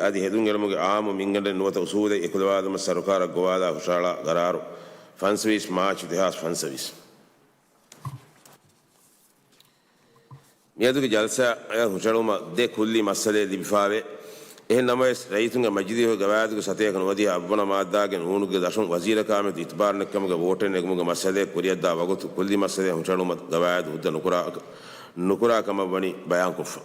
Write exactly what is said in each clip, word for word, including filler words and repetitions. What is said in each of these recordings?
އަދި ހެދުން އެޅުމުގެ އާއްމު މިންގަނޑެއް ނުވަތަ އުސޫލެއް އެކުލަވާލުމަށް ސަރުކާރަށް ގޮވާލާ ހުށަހަޅާ ގަރާރު. ފަންސަވީސް މާޗް ދެހާސް ފަންސަވީސް. މިއަދުގެ ޖަލްސާއަށް ހުށަހެޅުމަށް ދެ ކުއްލި މައްސަލައެއް ލިބިފާވޭ. އެހެން ނަމަވެސް، ރައްޔިތުންގެ މަޖިލީހުގެ ގަވާއިދުގެ ސަތޭކަ ނުވަދިހަ އަށްވަނަ މާއްދާގެ ނޫނުގެ ދަށުން ވަޒީރަކާމެދު އިތުބާރު ނެއްކަމުގެ ވޯޓެއް ނެގުމުގެ މައްސަލައެއް ކުރިއަށްދާ ވަގުތު ކުއްލި މައްސަލައެއް ހުށަހެޅުމަށް ގަވާއިދު ހުއްދަ ނުކުރާ، ނުކުރާ ކަމަށް ވަނީ ބަޔާންކޮށްފަ.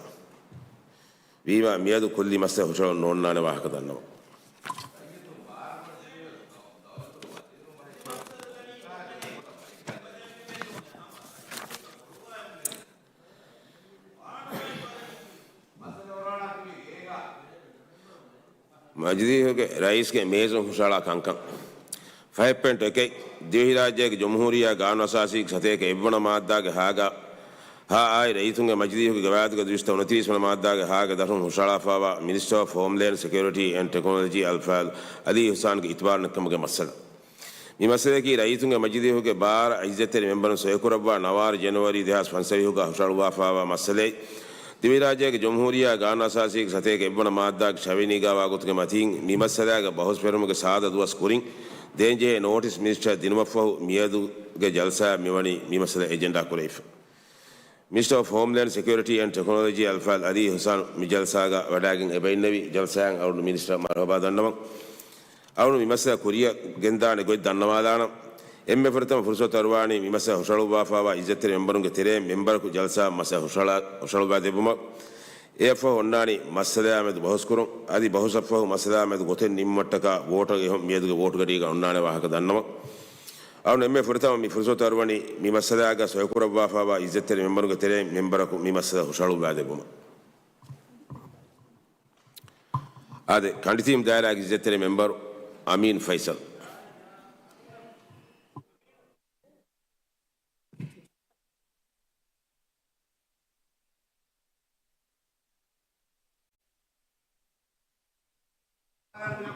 ވީމާ، މިއަދު ކުއްލި މައްސަލަ ހުށަހެޅުން ނޯންނާނެ ވާހަކަ ދަންނަވަން. މަޖިލީހުގެ ރައީސްގެ މޭޒުން ހުށަހަޅާ ކަންކަން. ފަހެއް ޕޮއިންޓް އެކެއް، ދިވެހިރާއްޖޭގެ ޖުމްހޫރިއްޔާ ގާނޫނުއަސާސީގެ ސަތޭކަ އެއްވަނަ މާއްދާގެ ހާގަ ހާ އާއި ރައްޔިތުންގެ މަޖިލީހުގެ ގަވާއިދުގެ ދުއިސައްތަ އުނަތިރީސް ވަނަ މާއްދާގެ ހާގެ ދަށުން ހުށަހަޅާފާވާ މިނިސްޓަރ އޮފް ހޯމްލޭންޑް ސެކިއުރިޓީ އެންޑް ޓެކްނޮލޮޖީ އަލްފާޟިލް އަލީ އިޙްސާންގެ އިތުބާރު ނެއްކަމުގެ މައްސަލަ. މި މައްސަލަޔަކީ ރައްޔިތުންގެ މަޖިލީހުގެ ބާރަ އިއްޒަތްތެރި މެމްބަރުން ސޮއިކުރައްވާ ނަވާރަ ޖެނުއަރީ ދެހާސް ފަންސަވީހުގަ ހުށަހަޅުއްވާފާވާ މައްސަލައެއް. ދިވެހިރާއްޖޭގެ ޖުމްހޫރިއްޔާ ގާނޫނުއަސާސީގެ ސަތޭކަ އެއްވަނަ މާއްދާގެ ށަވިޔަނީގާ ވާގޮތުގެ މަތީން މި މައްސަލާގެ ބަހުސް ފެށުމުގެ ސާދަ ދުވަސް ކުރިން ދޭންޖެހޭ ނޯޓިސް މިނިސްޓަރ ދިނުމަށްފަހު މިއަދުގެ ޖަލްސާއަށް މިވަނީ މި މައްސަލަ އެޖެންޑާ ކުރެވިފަ. މިނިސްޓަރ އޮފް ހޯމްލޭންޑް ސެކިއުރިޓީ އެންޑް ޓެކްނޮލޮޖީ އަލްފާޟިލް އަލީ އިޙްސާން މި ޖަލްސާގަ ވަޑައިގެން އެބައިންނެވި. ޖަލްސާއަށް އަޅުގަނޑު މިނިސްޓަރ މަރުޙަބާ ދަންނަވަން. އަޅުގަނޑު މި މައްސަލަ ކުރިއަށް ގެންދާނެ ގޮތް ދަންނަވާލާނަން. އެންމެ ފުރަތަމަ ފުރުސަތު އަރުވާނީ މި މައްސަލަ ހުށަހަޅުއްވާފާވާ އިއްޒަތްތެރި މެމްބަރުންގެ ތެރެއިން މެމްބަރަކު ޖަލްސާއަށް މައްސަލަ ހުށަހަޅާ، ހުށަހަޅުއްވާ ދެއްވުމަށް. އެއަށްފަހު އޮންނާނީ މައްސަލަޔާ މެދު ބަހުސްކުރުން. އަދި ބަހުސަށްފަހު މައްސަލަޔާ މެދު ގޮތެއް ނިންމުމަށްޓަކާ ވޯޓަށް އެހުން މިއަދުގެ ވޯޓުގަޑީގަ އޮންނާނެ ވާހަކަ ދަންނަވަން. އަޅުގަނޑު އެންމެ ފުރަތަމަ މި ފުރުސަތު އަރުވަނީ މި މައްސަލާގަ ސޮއިކުރައްވާފާވާ އިއްޒަތްތެރި މެމްބަރުންގެ ތެރެއިން މެމްބަރަކު މި މައްސަލަ ހުށަހަޅުއްވާ ދެއްވުމަށް. އާދެ، ކަނޑިތީމް ދާއިރާގެ އިއްޒަތްތެރި މެމްބަރު އަމީން ފައިސަލް.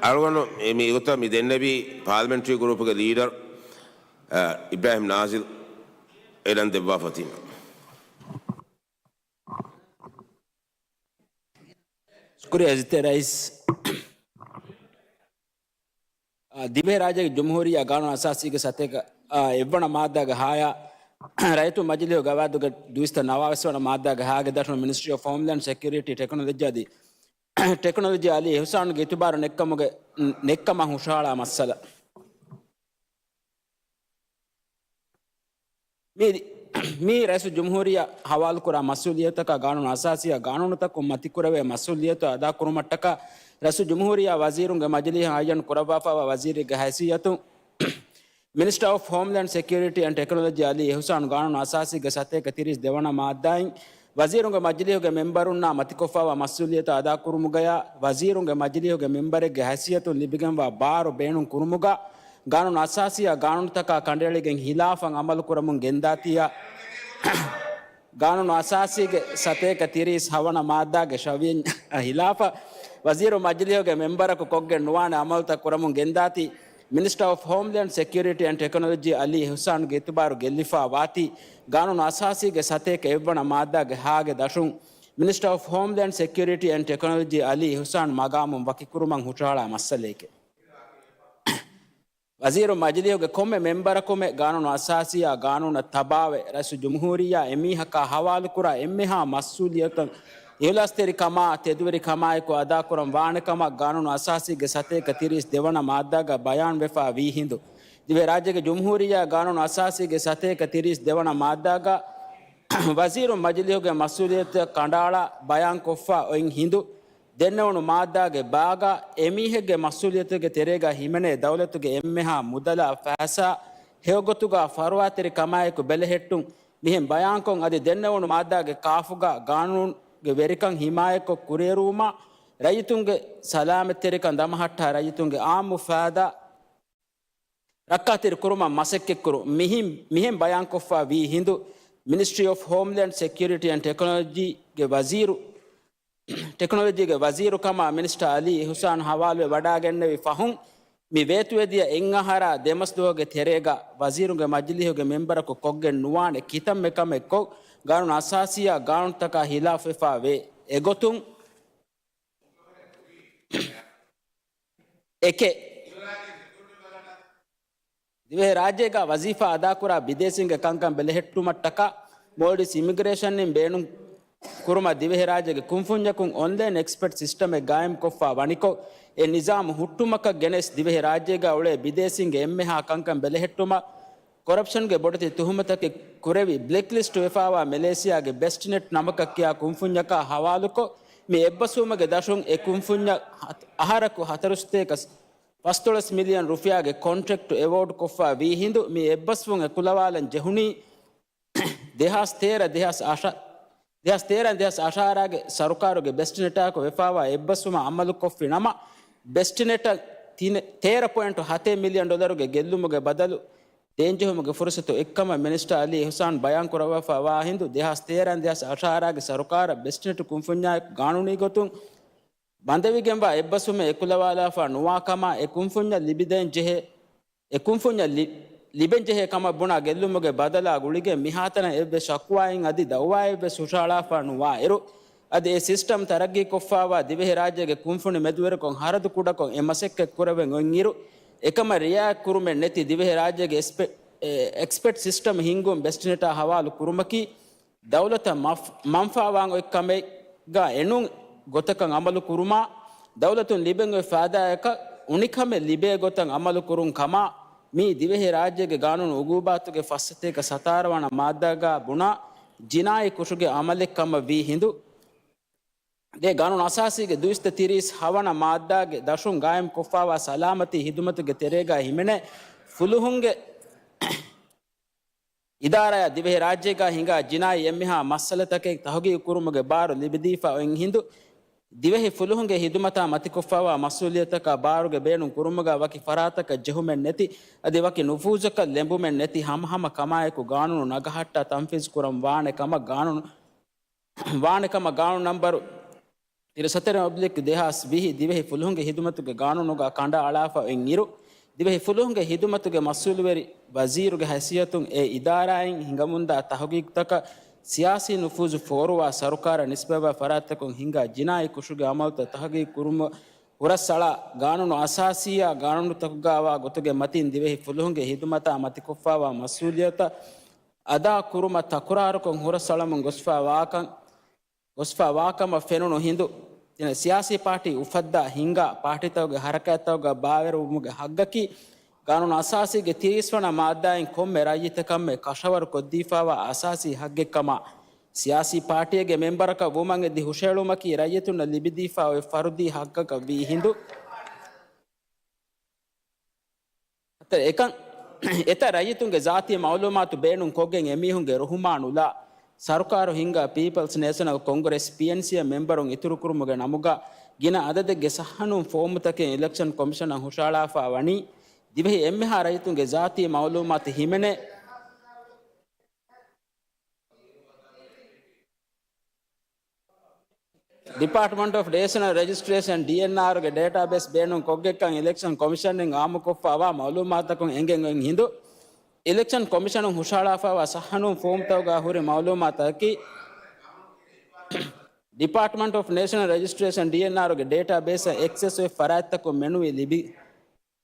އަޅުގަނޑު މި ގޮތަށް މި ދެންނެވީ ޕާލަމެންޓްރީ ގްރޫޕުގެ ލީޑަރު، އަ، އިބްރާހިމް ނާޒިލް އެޅަން ދެއްވާފަ ތިން. ޝުކުރިއްޔާ އިއްޒަތްތެރި ރައީސް. އާ، ދިވެހިރާއްޖޭގެ ޖުމްހޫރިއްޔާ ގާނޫނު އަސާސީގެ ސަތޭކަ، އާ، އެއްވަނަ މާއްދާގެ ހާޔާ، ރައްޔިތުން މަޖިލީހު ގަވާއިދުގެ ދުއިސައްތަ ނަވާވީސް ވަނަ މާއްދާގެ ހާގެ ދަށުން މިނިސްޓްރީ އޮފް ހޯމްލޭންޑް ސެކިއުރިޓީ ޓެކްނޮލޮޖީ އަދި ޓެކްނޮލޮޖީ އަލީ އިޙުސާންގެ އިތުބާރު ނެއްކަމުގެ، ނެއްކަމަށް ހުށަހަޅާ މައްސަލަ. މި، މި ރައީސުލްޖުމްހޫރިއްޔާ ހަވާލުކުރާ މަސްއޫލިއްޔަތަކާ ގާނޫނު އަސާސީއާ ގާނޫނުތަކުން މަތިކުރެވޭ މަސްއޫލިއްޔަތު އަދާކުރުމަށްޓަކާ ރައީސުލްޖުމްހޫރިއްޔާ ވަޒީރުންގެ މަޖިލީހަށް އައްޔަން ކުރައްވާފައިވާ ވަޒީރެއްގެ ހައިސިއްޔަތުން މިނިސްޓަރ އޮފް ހޯމްލޭންޑް ސެކިއުރިޓީ އެންޑް ޓެކްނޮލޮޖީ އަލީ އިޙުސާން ގާނޫނު އަސާސީގެ ސަތޭކަ ތިރީސް ދެވަނަ މާއްދާއިން ވަޒީރުންގެ މަޖިލީހުގެ މެމްބަރުންނާ މަތިކޮށްފައިވާ މަސްއޫލިއްޔަތު އަދާކުރުމުގަޔާ ވަޒީރުންގެ މަޖިލީހުގެ މެމްބަރެއްގެ ހައިސިއްޔަތުން ލިބިގެންވާ ބާރު ބޭނުން ކުރުމުގަ ގާނޫނު އަސާސީއާ ގާނޫނުތަކާ ކަނޑައެޅިގެން ހިލާފަށް އަމަލުކުރަމުން ގެންދާތީއާ، ގާނޫނު އަސާސީގެ ސަތޭކަ ތިރީސް ހަވަނަ މާއްދާގެ ޝަވިޔަން ހިލާފަށް ވަޒީރު މަޖިލީހުގެ މެމްބަރަކު ކޮށްގެން ނުވާނެ އަމަލުތައް ކުރަމުން ގެންދާތީ، މިނިސްޓަރ އޮފް ހޯމްލޭންޑް ސެކިއުރިޓީ އެންޑް ޓެކްނޮލޮޖީ އަލީ އިޙުސާންގެ އިތުބާރު ގެއްލިފާ ވާތީ، ގާނޫނު އަސާސީގެ ސަތޭކަ އެއްވަނަ މާއްދާގެ ހާގެ ދަށުން މިނިސްޓަރ އޮފް ހޯމްލޭންޑް ސެކިއުރިޓީ އެންޑް ޓެކްނޮލޮޖީ އަލީ އިޙުސާން މަގާމުން ވަކިކުރުމަށް ހުށަހަޅާ މައްސަލައެކެވެ. ވަޒީރު މަޖިލީހުގެ ކޮންމެ މެމްބަރަކުމެ ގާނޫނު އަސާސީއާ ގާނޫނަށް ތަބާވެ، ރައީސުލްޖުމްހޫރިއްޔާ އެމީހަކާ ހަވާލުކުރާ އެންމެހާ މަސްއޫލިއްޔަތު އިހުލާސްތެރިކަމާ، ތެދުވެރިކަމާއެކު އަދާކުރަން ވާނެކަމަށް ގާނޫނު އަސާސީގެ ސަތޭކަ ތިރީސް ދެވަނަ މާއްދާގަ ބަޔާންވެފާ ވީ ހިނދު، ދިވެހިރާއްޖޭގެ ޖުމްހޫރިއްޔާ ގާނޫނު އަސާސީގެ ސަތޭކަ ތިރީސް ދެވަނަ މާއްދާގަ ވަޒީރު މަޖިލީހުގެ މަސްއޫލިއްޔަތު ކަނޑައަޅާ ބަޔާންކޮށްފާ އޮތް ހިނދު، ދެންނެވުނު މާއްދާގެ ބާގަ އެމީހެއްގެ މަސްއޫލިއްޔަތުގެ ތެރޭގަ ހިމެނޭ ދައުލަތުގެ އެންމެހާ މުދަލާ ފައިސާ ހެޔޮގޮތުގަ ފަރުވާތެރިކަމާއެކު ބެލެހެއްޓުން މިހެން ބަޔާންކޮށް، އަދި ދެންނެވުނު މާއްދާގެ ކާފުގަ ގާނޫނުގެ ވެރިކަން ހިމާޔަތްކޮށް ކުރިއެރުވުމަށް ރައްޔިތުންގެ ސަލާމަތްތެރިކަން ދަމަހައްޓާ ރައްޔިތުންގެ އާއްމު ފައިދާ ރައްކާތެރި ކުރުމަށް މަސައްކަތްކުރުން މިހިން، މިހެން ބަޔާންކޮށްފަ ވީ ހިނދު، މިނިސްޓްރީ އޮފް ހޯމްލޭންޑް ސެކިއުރިޓީ އެންޑް ޓެކްނޮލޮޖީގެ ވަޒީރު، ޓެކްނޮލޮޖީގެ ވަޒީރު ކަމަށް މިނިސްޓަރ އަލީ އިޙުސާން ހަވާލުވެ ވަޑާގެންނެވި ފަހުން، މި ވޭތުވެދިޔަ އެއްއަހަރާ ދެމަސްދުވަހުގެ ތެރޭގަ ވަޒީރުންގެ މަޖިލީހުގެ މެމްބަރަކު ކޮށްގެން ނުވާނެ ކިތަންމެ ކަމެއް ކޮށް، ގާނޫނު އަސާސީއާ ގާނޫނުތަކާ ހިލާފްވެފަ ވޭ. އެގޮތުން، އެކެއް. ދިވެހިރާއްޖޭގަ ވަޒީފާ އަދާކުރާ ބިދޭސީންގެ ކަންކަން ބެލެހެއްޓުމަށްޓަކާ މޯލްޑިވްސް އިމިގްރޭޝަންއިން ބޭނުން ކުރުމަށް ދިވެހިރާއްޖޭގެ ކުންފުންޏަކުން އޮންލައިން އެކްސްޕަޓް ސިސްޓަމެއް ގާއިމްކޮށްފާ ވަނިކޮށް، އެ ނިޒާމު ހުއްޓުމަކަށް ގެނެސް ދިވެހިރާއްޖޭގަ އުޅޭ ބިދޭސީންގެ އެންމެހާ ކަންކަން ބެލެހެއްޓުމަށް، ކޮރަޕްޝަންގެ ބޮޑެތި ތުހުމަތަކެއް ކުރެވި ބްލެކްލިސްޓް ވެފާވާ މެލޭޝިޔާގެ ބެސްޓްނެޓް ނަމަކަށް ކިޔާ ކުންފުންޏަކާ ހަވާލުކޮށް، މި އެއްބަސްވުމުގެ ދަށުން އެ ކުންފުންޏަށް އަހަރަކު ހަތަރުސަތޭކަ ފަސްދޮޅަސް މިލިއަން ރުފިޔާގެ ކޮންޓްރެކްޓް އެވޯޑް ކޮށްފާ ވީ ހިނދު، މި އެއްބަސްވުން އެކުލަވާލަން ޖެހުނީ ދެހާސް ތޭރަ، ދެހާސް އަށ، ދެހާސް ތޭރަ، ދެހާސް އަށާރަގެ ސަރުކާރުގެ ބެސްޓްނެޓާކު ވެފާވާ އެއްބަސްވުމަށް އަމަލުކޮށްފި ނަމަ، ބެސްޓްނެޓަށް ތިނެ-، ތޭރަ ޕޮއިންޓު ހަތޭ މިލިއަން ޑޮލަރުގެ ގެއްލުމުގެ ބަދަލު ދޭންޖެހުމުގެ ފުރުސަތު އެއްކަމަށް މިނިސްޓަރ އަލީ އިހުސާން ބަޔާން ކުރައްވާފާ ވާ ހިނދު، ދެހާސް ތޭރަ، ދެހާސް އަށާރަގެ ސަރުކާރަށް ބެސްޓްނެޓް ކުންފުންޏާއެކު ގާނޫނީ ގޮތުން ބަނދެވިގެންވާ އެއްބަސްވުމެއް އެކުލަވާލާފާ ނުވާ ކަމާ، އެ ކުންފުންޏަށް ލިބިދޭން ޖެހޭ، އެ ކުންފުންޏަށް ލި-، ލިބެން ޖެހޭ ކަމަށް ބުނާ ގެއްލުމުގެ ބަދަލާ ގުޅިގެން މިހާތަނަށް އެއްވެސް ޝަކުވާއެއް އަދި ދައުވާއެއްވެސް ހުށަހަޅާފާ ނުވާ އިރު، އަދި އެ ސިސްޓަމް ތަރައްގީކޮށްފާވާ ދިވެހިރާއްޖޭގެ ކުންފުނި މެދުވެރިކޮށް ހަރަދު ކުޑަކޮށް އެ މަސައްކަތް ކުރެވެން އޮތް އިރު، އެކަމަށް ރިއާޔަތް ކުރުމެއް ނެތި ދިވެހިރާއްޖޭގެ އެސްޕެ-، އެ، އެކްސްޕަޓް ސިސްޓަމް ހިންގުން ބެސްޓްނެޓާ ހަވާލު ކުރުމަކީ، ދައުލަތަށް މަފް-، މަންފާވާން އޮތް ކަމެއްގަ އެނޫން ގޮތަކަށް އަމަލު ކުރުމާ، ދައުލަތުން ލިބެން އޮތް ފާއިދާއަކަށް އުނިކަމެއް ލިބޭ ގޮތަށް އަމަލު ކުރުން ކަމާ، މީ ދިވެހި ރާއްޖޭގެ ގާނޫނު އުގޫބާތުގެ ފަސްސަތޭކަ ސަތާރަ ވަނަ މާއްދާގަ ބުނާ ޖިނާއީ ކުށުގެ އަމަލެއް ކަމަށް ވީ ހިނދު، ދެ ގާނޫނު އަސާސީގެ ދުއިސައްތަ ތިރީސް ހަވަނަ މާއްދާގެ ދަށުން ގާއިމް ކޮށްފާވާ ސަލާމަތީ ހިދުމަތުގެ ތެރޭގަ ހިމެނޭ ފުލުހުންގެ އިދާރާއާ ދިވެހިރާއްޖޭގަ ހިނގާ ޖިނާއީ އެންމެހާ މައްސަލަތަކެއް ތަހުގީގު ކުރުމުގެ ބާރު ލިބިދީފާ އޮތް ހިނދު، ދިވެހި ފުލުހުންގެ ހިދުމަތާ މަތިކޮށްފާވާ މަސްއޫލިއްޔަތަކާ ބާރުގެ ބޭނުން ކުރުމުގަ ވަކި ފަރާތަކަށް ޖެހުމެއް ނެތި، އަދި ވަކި ނުފޫޒަކަށް ލެނބުމެއް ނެތި ހަމަހަމަ ކަމާއެކު ގާނޫނު ނަގަހައްޓާ ތަންފީޒު ކުރަން ވާނެ ކަމަށް ގާނޫނު، ވާނެ ކަމަށް ގާނޫނު ނަންބަރު ތިރީސް ހަތަރު އޮބްލިކް ދެހާސް ވިހި ދިވެހި ފުލުހުންގެ ހިދުމަތުގެ ގާނޫނުގަ ކަނޑައަޅާފަ އޮތް އިރު، ދިވެހި ފުލުހުންގެ ހިދުމަތުގެ މަސްއޫލުވެރި ވަޒީރުގެ ހައިސިއްޔަތުން އެ އިދާރާއިން ހިނގަމުންދާ ތަހުގީގުތަކަށް ސިޔާސީ ނުފޫޒު ފޯރުވާ ސަރުކާރަށް ނިސްބަތްވާ ފަރާތްތަކުން ހިނގާ ޖިނާއީ ކުށުގެ އަމަލުތައް ތަހުގީގު ކުރުމަށް ހުރަސްއަޅާ ގާނޫނު އަސާސީއާ ގާނޫނުތަކުގައިވާ ގޮތުގެ މަތިން ދިވެހި ފުލުހުންގެ ހިދުމަތާ މަތިކޮށްފާވާ މަސްއޫލިއްޔަތަށް އަދާ ކުރުމަށް ތަކުރާރުކޮށް ހުރަސްއަޅަމުން ގޮސްފާ ވާކަން، ގޮސްފާ ވާކަމަށް ފެނުނު ހިނދު، ތިނެ ސިޔާސީ ޕާޓީ އުފައްދާ ހިންގާ ޕާޓީތަކުގެ ހަރަކާތްތަކުގަ ބާވެރިވުމުގެ ހައްގަކީ، ގާނޫނު އަސާސީގެ ތިރީސް ވަނަ މާއްދާއިން ކޮންމެ ރައްޔިތަކަށްމެ ކަށަވަރު ކޮށްދީފާވާ އަސާސީ ހައްގެއްކަމާ، ސިޔާސީ ޕާޓީއެއްގެ މެމްބަރަކަށް ވުމަށް އެދި ހުށައެޅުމަކީ ރައްޔިތުންނަށް ލިބިދީފާ އޮތް ފަރުދީ ހައްގަކަށް ވީ ހިނދު، އެކަން، އެތައް ރައްޔިތުންގެ ޒާތީ މައުލޫމާތު ބޭނުން ކޮށްގެން އެމީހުންގެ ރުހުމާ ނުލާ، ސަރުކާރު ހިންގާ ޕީޕަލްސް ނޭޝަނަލް ކޮންގްރެސް، ޕީއެންސީ، އަށް މެމްބަރުން އިތުރުކުރުމުގެ ނަމުގަ ގިނަ އަދަދެއްގެ ސައްހަނުން ފޯމުތަކެއް އިލެކްޝަން ކޮމިޝަނަށް ހުށައަޅާފާ ވަނީ، ދިވެހި އެންމެހާ ރައްޔިތުންގެ ޒާތީ މައުލޫމާތު ހިމެނޭ، ޑިޕާޓްމަންޓް އޮފް ނޭޝަނަލް ރެޖިސްޓްރޭޝަން، ޑީއެންއާރުގެ ޑޭޓާބޭސް ބޭނުން ކޮށްގެއްކަން އިލެކްޝަން ކޮމިޝަންއިން އާއްމުކޮށްފާވާ މައުލޫމާތަކުން އެނގެން އޮތް ހިނދު، އިލެކްޝަން ކޮމިޝަނުން ހުށަހަޅާފާވާ ސައްހަނުން ފޯމްތަކުގަ ހުރި މައުލޫމާތަކީ، ޑިޕާޓްމަންޓް އޮފް ނޭޝަނަލް ރެޖިސްޓްރޭޝަން، ޑީއެންއާރުގެ ޑޭޓާބޭސްއަށް އެކްސެސް އޮތް ފަރާތްތަކުން މެނުވި ލިބި،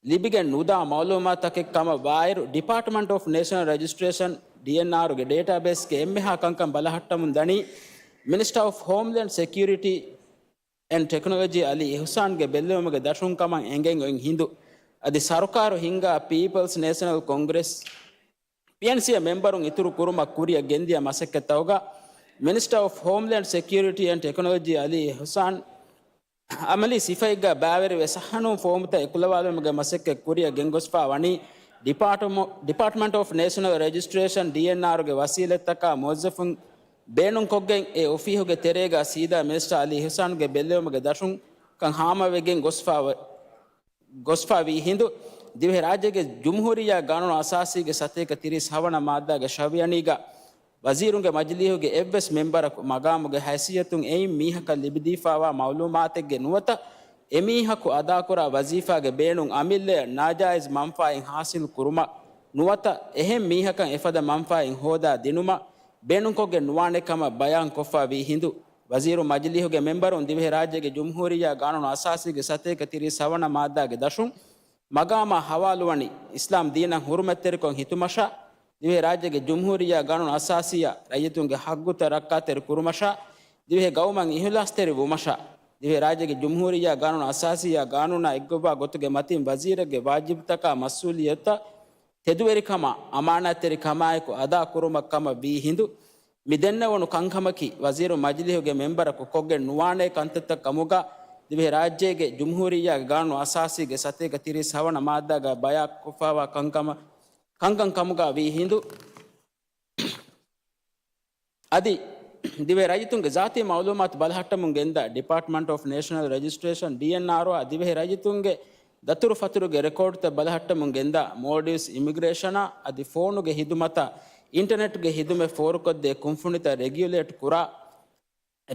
ލިބިގެން ނުދާ މައުލޫމާތުތަކެއް ކަމަށް ވާއިރު، ޑިޕާޓްމަންޓް އޮފް ނޭޝަނަލް ރެޖިސްޓްރޭޝަން، ޑީއެންއާރުގެ ޑޭޓާބޭސްގެ އެންމެހާ ކަންކަން ބަލަހައްޓަމުން ދަނީ، މިނިސްޓަރ އޮފް ހޯމްލޭންޑް ސެކިއުރިޓީ އެންޑް ޓެކްނޮލޮޖީ އަލީ އިހުސާންގެ ބެއްލެވުމުގެ ދަށުން ކަމަށް އެނގެން އޮތް ހިނދު، އަދި ސަރުކާރު ހިންގާ ޕީޕަލްސް ނޭޝަނަލް ކޮންގްރެސް، ޕީއެންސީއަށް މެމްބަރުން އިތުރު ކުރުމަށް ކުރިއަށް ގެންދިޔަ މަސައްކަތްތަކުގަ މިނިސްޓަރ އޮފް ހޯމްލޭންޑް ސެކިއުރިޓީ އެންޑް ޓެކްނޮލޮޖީ އަލީ އިހުސާން އަމަލީ ސިފައެއްގަ ބައިވެރިވެ ސައްހަނުން ފޯމުތައް އެކުލަވާލުމުގެ މަސައްކަތް ކުރިއަށް ގެންގޮސްފާ ވަނީ ޑިޕާޓުމަ-، ޑިޕާޓްމަންޓް އޮފް ނޭޝަނަލް ރެޖިސްޓްރޭޝަން، ޑީއެންއާރުގެ ވަސީލަތްތަކާ މުވައްޒަފުން ބޭނުންކޮށްގެން އެ އޮފީހުގެ ތެރޭގަ ސީދާ މިނިސްޓަރ އަލީ އިހުސާންގެ ބެއްލެވުމުގެ ދަށުން ކަން ހާމަވެގެން ގޮސްފާ ވަ-، ގޮސްފާ ވީ ހިނދު، ދިވެހި ރާއްޖޭގެ ޖުމްހޫރިއްޔާ ގާނޫނު އަސާސީގެ ސަތޭކަ ތިރީސް ހަވަނަ މާއްދާގެ ޝަވިޔަނީގަ ވަޒީރުންގެ މަޖިލީހުގެ އެއްވެސް މެމްބަރަކު މަގާމުގެ ހައިސިއްޔަތުން އެއިން މީހަކަށް ލިބިދީފާވާ މައުލޫމާތެއްގެ ނުވަތަ އެމީހަކު އަދާކުރާ ވަޒީފާގެ ބޭނުން އަމިއްލަޔަށް ނާޖާއިޒް މަންފާއެއް ހާސިލް ކުރުމަށް ނުވަތަ އެހެން މީހަކަށް އެފަދަ މަންފާއެއް ހޯދާ ދިނުމަށް ބޭނުންކޮށްގެން ނުވާނެ ކަމަށް ބަޔާން ކޮށްފާ ވީ ހިނދު، ވަޒީރު މަޖިލީހުގެ މެންބަރުން ދިވެހިރާއްޖޭގެ ޖުމްހޫރިއްޔާ ގާނޫނު އަސާސީގެ ސަތޭކަ ތިރީސް ހަވަނަ މާއްދާގެ ދަށުން މަގާމާ ހަވާލުވަނީ އިސްލާމް ދީނަށް ހުރުމަތްތެރިކޮށް ހިތުމަށާ، ދިވެހިރާއްޖޭގެ ޖުމްހޫރިއްޔާ ގާނޫނު އަސާސީއާ ރައްޔިތުންގެ ހައްގުތައް ރައްކާތެރި ކުރުމަށާ، ދިވެހި ގައުމަށް އިހުލާސްތެރި ވުމަށާ، ދިވެހިރާއްޖޭގެ ޖުމްހޫރިއްޔާ ގާނޫނު އަސާސީއާ ގާނޫނާ އެއްގޮތްވާ ގޮތުގެ މަތިން ވަޒީރެއްގެ ވާޖިބުތަކާ މަސްއޫލިއްޔަތުތައް ތެދުވެރިކަމާ، އަމާނާތްތެރިކަމާއެކު އަދާކުރުމަށް ކަމަށް ވީ ހިނދު، މި ދެންނެވުނު ކަންކަމަކީ، ވަޒީރު މަޖިލީހުގެ މެންބަރަކު ކޮށްގެން ނުވާނޭ ކަންތައްތައް ކަމުގަ، ދިވެހިރާއްޖޭގެ ޖުމްހޫރިއްޔާގެ ގާނޫނު އަސާސީގެ ސަތޭކަ ތިރީސް ހަވަނަ މާއްދާގަ ބަޔާންކޮށްފައިވާ ކަންކަމަ، ކަންކަން ކަމުގަ ވީ ހިނދު، އަދި ދިވެހި ރައްޔިތުންގެ ޒާތީ މައުލޫމާތު ބަލަހައްޓަމުން ގެންދާ ޑިޕާޓްމަންޓް އޮފް ނޭޝަނަލް ރެޖިސްޓްރޭޝަން، ޑީއެންއާރްއޯ، އަށް ދިވެހި ރައްޔިތުންގެ ދަތުރުފަތުރުގެ ރެކޯޑްތައް ބަލަހައްޓަމުން ގެންދާ މޯލްޑިވްސް އިމިގްރޭޝަނާ އަދި ފޯނުގެ ހިދުމަތާ އިންޓަނެޓްގެ ހިދުމަތް ފޯރުކޮށްދޭ ކުންފުނިތައް ރެގިއުލޭޓް ކުރާ،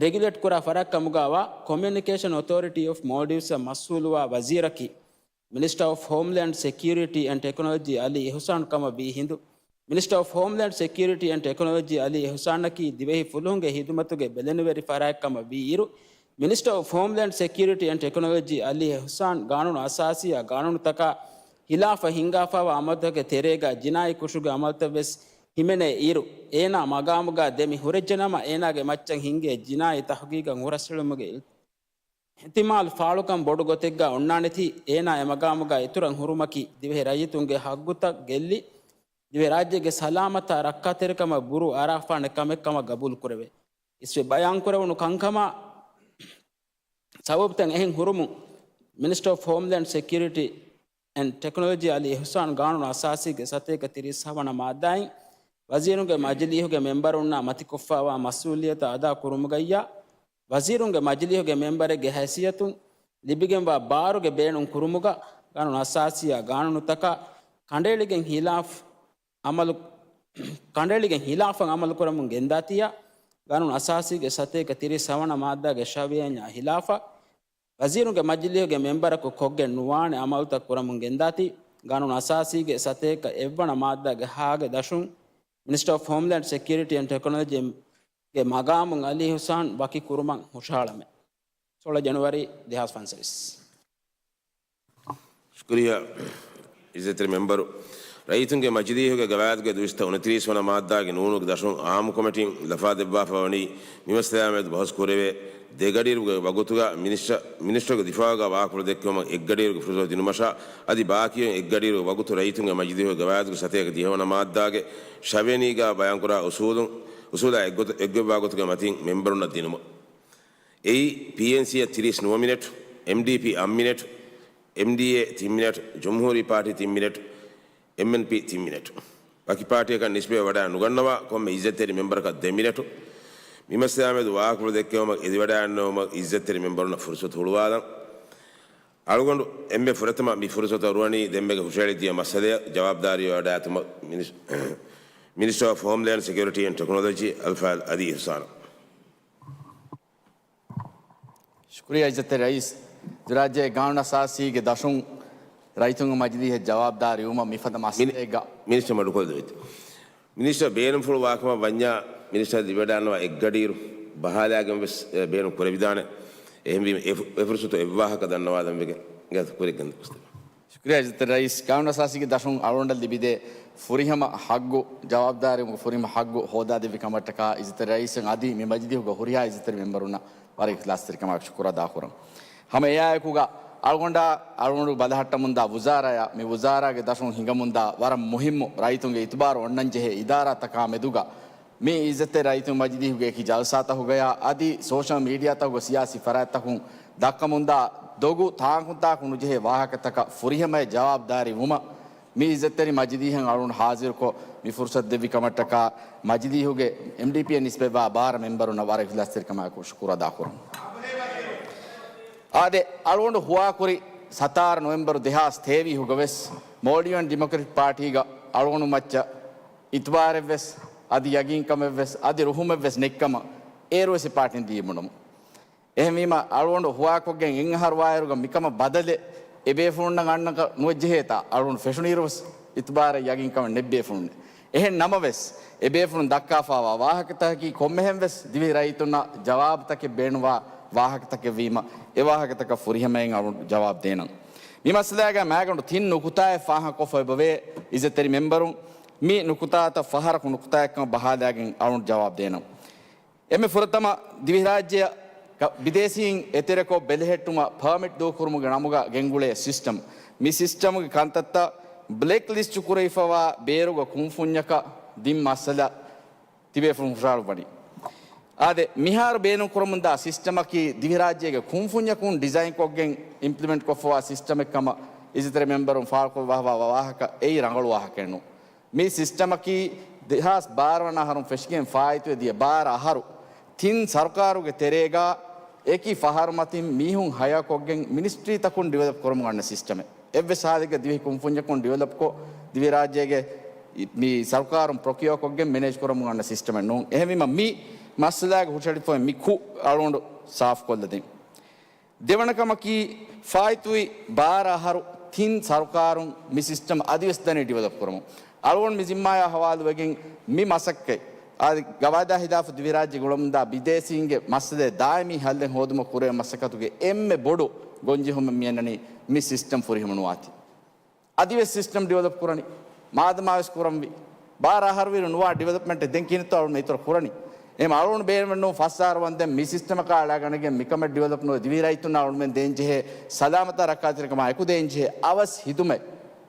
ރެގިއުލޭޓް ކުރާ ފަރާތް ކަމުގައިވާ ކޮމިއުނިކޭޝަން އޮތޯރިޓީ އޮފް މޯލްޑިވްސްއަށް މަސްއޫލުވާ ވަޒީރަކީ މިނިސްޓަރ އޮފް ހޯމްލޭންޑް ސެކިއުރިޓީ އެންޑް ޓެކްނޮލޮޖީ އަލީ އިހުސާން ކަމަށް ވީ ހިނދު، މިނިސްޓަރ އޮފް ހޯމްލޭންޑް ސެކިއުރިޓީ އެންޑް ޓެކްނޮލޮޖީ އަލީ އިހުސާނަކީ ދިވެހި ފުލުހުންގެ ހިދުމަތުގެ ބެލެނިވެރި ފަރާތް ކަމަށް ވީ އިރު، މިނިސްޓަރ އޮފް ހޯމްލޭންޑް ސެކިއުރިޓީ އެންޑް ޓެކްނޮލޮޖީ އަލީ އިހުސާން ގާނޫނު އަސާސީއާ ގާނޫނުތަކާ ހިލާފަށް ހިންގާފައިވާ އަމަލުތަކުގެ ތެރޭގަ ޖިނާއީ ކުށުގެ އަމަލުތައްވެސް ހިމެނޭ އިރު، އޭނާ މަގާމުގަ ދެމި ހުރެއްޖެނަމަ، އޭނާގެ މައްޗަށް ހިންގޭ ޖިނާއީ ތަހުގީގަށް ހުރަސްއެޅުމުގެ އިހްތިމާލު ފާޅުކަން ބޮޑު ގޮތެއްގަ އޮންނާނެތީ، އޭނާ އެމަގާމުގަ އިތުރަށް ހުރުމަކީ، ދިވެހި ރައްޔިތުންގެ ހައްގުތައް ގެއްލި، ދިވެހި ރާއްޖޭގެ ސަލާމަތާ ރައްކާތެރިކަމަށް ބުރޫ އަރާފާނެ ކަމެއް ކަމަށް ގަބޫލު ކުރެވޭ. އިސްވެ ބަޔާންކުރެވުނު ކަންކަމާ ސަބަބުތައް އެހެން ހުރުމުން، މިނިސްޓަރ އޮފް ހޯމްލޭންޑް ސެކިއުރިޓީ އެންޑް ޓެކްނޮލޮޖީ އަލީ އިހުސާން ގާނޫނު އަސާސީގެ ސަތޭކަ ތިރީސް ހަވަނަ މާއްދާއިން، ވަޒީރުންގެ މަޖިލީހުގެ މެންބަރުންނާ މަތިކޮށްފައިވާ މަސްއޫލިއްޔަތަށް އަދާ ކުރުމުގައްޔާ، ވަޒީރުންގެ މަޖިލީހުގެ މެންބަރެއްގެ ހައިސިއްޔަތުން ލިބިގެންވާ ބާރުގެ ބޭނުން ކުރުމުގަ، ގާނޫނު އަސާސީއާ ގާނޫނުތަކާ ކަނޑައެޅިގެން ހިލާފް އަމަލު، ކަނޑައެޅިގެން ހިލާފަށް އަމަލުކުރަމުން ގެންދާތީއާ، ގާނޫނު އަސާސީގެ ސަތޭކަ ތިރީސް ހަވަނަ މާއްދާގެ ޝަވިޔަންޏާ ހިލާފަށް، ވަޒީރުންގެ މަޖިލީހުގެ މެންބަރަކު ކޮށްގެން ނުވާނެ އަމަލުތައް ކުރަމުން ގެންދާތީ، ގާނޫނު އަސާސީގެ ސަތޭކަ އެއްވަނަ މާއްދާގެ ހާގެ ދަށުން، މިނިސްޓަރ އޮފް ހޯމްލޭންޑް ސެކިއުރިޓީ އެންޑް ޓެކްނޮލޮޖީގެ މަގާމުން އަލީ އިހުސާން ވަކި ކުރުމަށް ހުށަހަޅަމެ. ސޯޅަ ޖަނުއަރީ ދެހާސް ފަންސަވީސް. ޝުކުރިއްޔާ އިއްޒަތްތެރި މެންބަރު. ރައްޔިތުންގެ މަޖިލީހުގެ ގަވާއިދުގެ ދުއިސައްތަ އުނަތިރީސް ވަނަ މާއްދާގެ ނޫނުގެ ދަށުން އާއްމު ކޮމިޓީން ލަފާ ދެއްވާފަ ވަނީ މިމައްސަލާ މެދު ބަހުސް ކުރެވޭ ދެ ގަޑިއިރުގެ ވަގުތުގަ މިނިސްޓަ، މިނިސްޓަރގެ ދިފާއުގަ ވާހަކަފުޅު ދެއްކެވުމަށް އެއް ގަޑިއިރުގެ ފުރުސަތު ދިނުމަށާ އަދި ބާކީވެން އެއް ގަޑިއިރުގެ ވަގުތު ރައްޔިތުންގެ މަޖިލީހުގެ ގަވާއިދުގެ ސަތޭކަ ދިހަވަނަ މާއްދާގެ ޝަވިޔަނީގަ ބަޔާންކުރާ އުސޫލުން، އުސޫލާ އެއްގޮތަށް އެއްގޮތްވާ ގޮތުގެ މަތިން މެންބަރުންނަށް ދިނުމަށް. އެއީ، ޕީއެންސީއަށް ތިރީސް ނުވަ މިނެޓް، އެމްޑީޕީ އަށް މިނެޓް، އެމްޑީއޭ ތިން މިނެޓް، ޖުމްހޫރީ ޕާޓީ ތިން މިނެޓް، އެމްއެންޕީ ތިން މިނެޓް. ވަކި ޕާޓީއަކަށް ނިސްބަތްވެ ވަޑައި ނުގަންނަވާ ކޮންމެ އިއްޒަތްތެރި މެންބަރަކަށް ދެ މިނެޓު. މިމައްސަލާ މެދު ވާހަކަފުޅު ދެއްކެވުމަށް އެދިވަޑައިގަންނަވުމަށް އިއްޒަތްތެރި މެންބަރުންނަށް ފުރުސަތު ހުޅުވާލަން. އަޅުގަނޑު އެންމެ ފުރަތަމަ މި ފުރުސަތު އަރުވަނީ ދެންމެގެ ހުށަހެޅިދިޔަ މައްސަލަޔަށް ޖަވާބުދާރީވެވަޑައިގަތުމަށް މިނިސް، މިނިސްޓަރ އޮފް ހޯމްލޭންޑް ސެކިއުރިޓީ އެންޑް ޓެކްނޮލޮޖީ އަލްފާޟިލް އަލީ އިހުސާނަށް. ޝުކުރިއްޔާ އިއްޒަތްތެރި ރައީސް. ދިވެހިރާއްޖޭގެ ގާނޫނު އަސާސީގެ ދަށުން ރައްޔިތުންގެ މަޖިލީހަށް ޖަވާބުދާރީވުމަށް މިފަދަ މިނި، މައްސަލައެއްގަ މިނިސްޓަރ މަޑުކޮށްލެވޭތި. މިނިސްޓަރ ބޭނުންފުޅު ވާކަމަށް ވަންޏާ މިނިސްޓަރ ދިވެޑާންނަވާ އެއްގަޑިއިރު ބަހާލާގެން ވެސް، އެ، ބޭނުން ކުރެވިދާނެ. އެހެންވީމަ އެ ފު، އެ ފުރުސަތު އެއްވާހަކަ ދަންނަވާލަން ވެގެން ގެ ކުރިއަށް ގެންދަވަސް. ޝުކުރިއްޔާ އިއްޒަތްތެރި ރައީސް. ގާނޫނު އަސާސީގެ ދަށުން އަޅުގަނޑަށް ލިބިދޭ ފުރިހަމަ ހައްގު، ޖަވާބުދާރީވުމުގެ ފުރިހަމަ ހައްގު ހޯދާދެއްވި ކަމަށްޓަކާ އިއްޒަތްތެރި ރައީސަށް އަދި މި މަޖިލީހުގެ ހުރިހާ އިއްޒަތްތެރި މެންބަރުންނަށް ވަރަށް އިޚްލާޞްތެރިކަމާއެކު ޝުކުރު އަދާކުރަން. ހަމަ އެއާއެކުގަ އަޅުގަނޑާ، އަޅުގަނޑު ބަލަހައްޓަމުންދާ ވުޒާރާޔާ، މި ވުޒާރާގެ ދަށުން ހިނގަމުންދާ ވަރަށް މުހިއްމު ރައްޔިތުންގެ އިތުބާރު އޮންނަންޖެހޭ އިދާރާތަކާ މެދުގަ، މި އިއްޒަތްތެރި ރައްޔިތުން މަޖިލީހުގެ އެކި ޖަލްސާތަކުގަޔާ އަދި ސޯޝަލް މީޑިއާތަކުގެ ސިޔާސީ ފަރާތްތަކުން ދައްކަމުންދާ ދޮގު ތާކުންތާކު ނުޖެހޭ ވާހަކަތަކަށް ފުރިހަމަޔަށް ޖަވާބުދާރީ ވުމަށް މި އިއްޒަތްތެރި މަޖިލީހަށް އަޅުގަނޑު ހާޒިރުކޮށް، މި ފުރުސަތު ދެއްވި ކަމަށްޓަކާ މަޖިލީހުގެ އެމްޑީޕީއަށް ނިސްބަތްވާ ބާރަ މެންބަރުންނަށް ވަރަށް އިޚްލާޞްތެރިކަމާއެކު ޝުކުރު އަދާކުރަން. އާދެ، އަޅުގަނޑު ހުވާކުރި ސަތާރަ ނޮވެމްބަރު ދެހާސް ތޭވީހުގަ ވެސް މޯލްޑިވިއަން ޑިމޮކްރެޓިކް ޕާޓީގަ އަޅުގަނޑު މައްޗަށް އިތުބާރެއްވެސް، އަދި ޔަގީންކަމެއްވެސް، އަދި ރުހުމެއްވެސް ނެތްކަމަށް އޭރުވެސް އެ ޕާޓީން ދީބުނުމުން. އެހެންވީމަ، އަޅުގަނޑު ހުވާކޮށްގެން އެއްއަހަރު ވާއިރުގަ މިކަމަށް ބަދަލެއް އެބޭފުޅުންނަށް އަންނަކަށް ނުވެއްޖެހޭތާ، އަޅުގަނޑު ފެށުނީރުވެސް އިތުބާރެއް ޔަގީންކަމެއް ނެތް ބޭފުޅުންނެއް. އެހެން ނަމަވެސް، އެބޭފުޅުން ދައްކާފާވާ ވާހަކަތަކަކީ ކޮންމެހެންވެސް ދިވެހި ރައްޔިތުންނަށް ޖަވާބުތަކެއް ބޭނުންވާ ވާހަކަތަކެއްވީމަ، އެ ވާހަކަތަކަށް ފުރިހަމައިން އަޅުން ޖަވާބު ދޭނަން. މި މައްސަލާގައި މާގަނޑު ތިން ނުކުތާއެއް ފާހަގަކޮށްފަ އެބަވޭ. އިއްޒަތްތެރި މެމްބަރުން މި ނުކުތާތައް ފަހަރަކު ނުކުތާއެއްކަމަށް ބަހާލާގެން އަޅުން ޖަވާބު ދޭނަން. އެންމެ ފުރަތަމަ ދިވެހިރާއްޖެއަށް ބިދޭސީން އެތެރެކޮށް ބެލެހެއްޓުމަށް ޕާމިޓް ދޫކުރުމުގެ ނަމުގަ ގެންގުޅޭ ސިސްޓަމް. މި ސިސްޓަމުގެ ކަންތައްތައް ބްލެކް ލިސްޓު ކުރެވިފަވާ ބޭރުގަ ކުންފުންޏަކަށް ދިން މައްސަލަ ތިބޭފުޅުން ހުށަހަޅުއްވަނީ. އާދެ، މިހާރު ބޭނުން ކުރަމުންދާ ސިސްޓަމަކީ ދިވެހިރާއްޖޭގެ ކުންފުންޏަކުން ޑިޒައިންކޮށްގެން އިމްޕްލިމެންޓް ކޮށްފަވާ ސިސްޓަމެއް ކަމަށް އިއްޒަތްތެރި މެމްބަރުން ފާޅުކޮށް ވާހަކަ އެއީ ރަނގަޅު ވާހަކައެއް ނޫން. މި ސިސްޓަމަކީ ދެހާސް ބާރަ ވަނަ އަހަރުން ފެށިގެން ފާއިތުވެ ދިޔަ ބާރަ އަހަރު ތިން ސަރުކާރުގެ ތެރޭގަ އެކި ފަހަރު މަތިން މީހުން ހަޔާކޮށްގެން މިނިސްޓްރީތަކުން ޑިވެލޮޕް ކުރަމުން އަންނަ ސިސްޓަމެއް. އެއްވެސް ހާލެއްގަ ދިވެހި ކުންފުންޏަކުން ޑިވެލޮޕްކޮށް، ދިވެހިރާއްޖޭގެ މި ސަރުކާރުން ޕްރޮކިއޯކޮށްގެން މެނޭޖް ކުރަމުން އަންނަ ސިސްޓަމެއް ނޫން. އެހެންވީމަ މި މައްސަލާގެ ހުށަހެޅިފައި މި ކުށް އަޅުގަނޑު ސާފުކޮށްލަދިން. ދެވަނަ ކަމަކީ، ފާއިތުވި ބާރަ އަހަރު ތިން ސަރުކާރުން މި ސިސްޓަމް އަދިވެސް ދަނީ ޑިވެލޮޕް ކުރަމުން. އަޅުގަނޑު މި ޒިންމާޔާ ހަވާލުވެގެން މި މަސައްކަތް އާދެ، ގަވާއިދާ ހިލާފު ދިވެހިރާއްޖޭގަ އުޅަމުންދާ ބިދޭސީންގެ މައްސަލައެއް ދާއިމީ ހައްލެއް ހޯދުމަށް ކުރެވޭ މަސައްކަތުގެ އެންމެ ބޮޑު ގޮންޖެހުމެއް މިއަންނަނީ މި ސިސްޓަމް ފުރިހަމަ ނުވާތީ. އަދިވެސް ސިސްޓަމް ޑިވެލޮޕް ކުރަނީ. މާދަމާވެސް ކުރަންވީ. ބާރަ އަހަރުވީރު ނުވާ ޑިވެލޮޕްމަންޓެއް ދެން ކިހިނެއްތޯ އަޅުގަނޑު އިތުރަށް ކުރަނީ؟ އެހެން އަޅުގަނޑު ބޭނުމެއް ނޫން ފަސް އަހަރު ވަންދެން މި ސިސްޓަމަކާ އަޅާގަނެގެން މިކަމެއް ޑިވެލޮޕް ނުވެ ދިވެހި ރައްޔިތުންނާ އަޅުގަނޑުމެން ދޭންޖެހޭ ސަލާމަތާ ރައްކާތެރިކަމާ އެކު ދޭންޖެހޭ އަވަސް ހިދުމަތް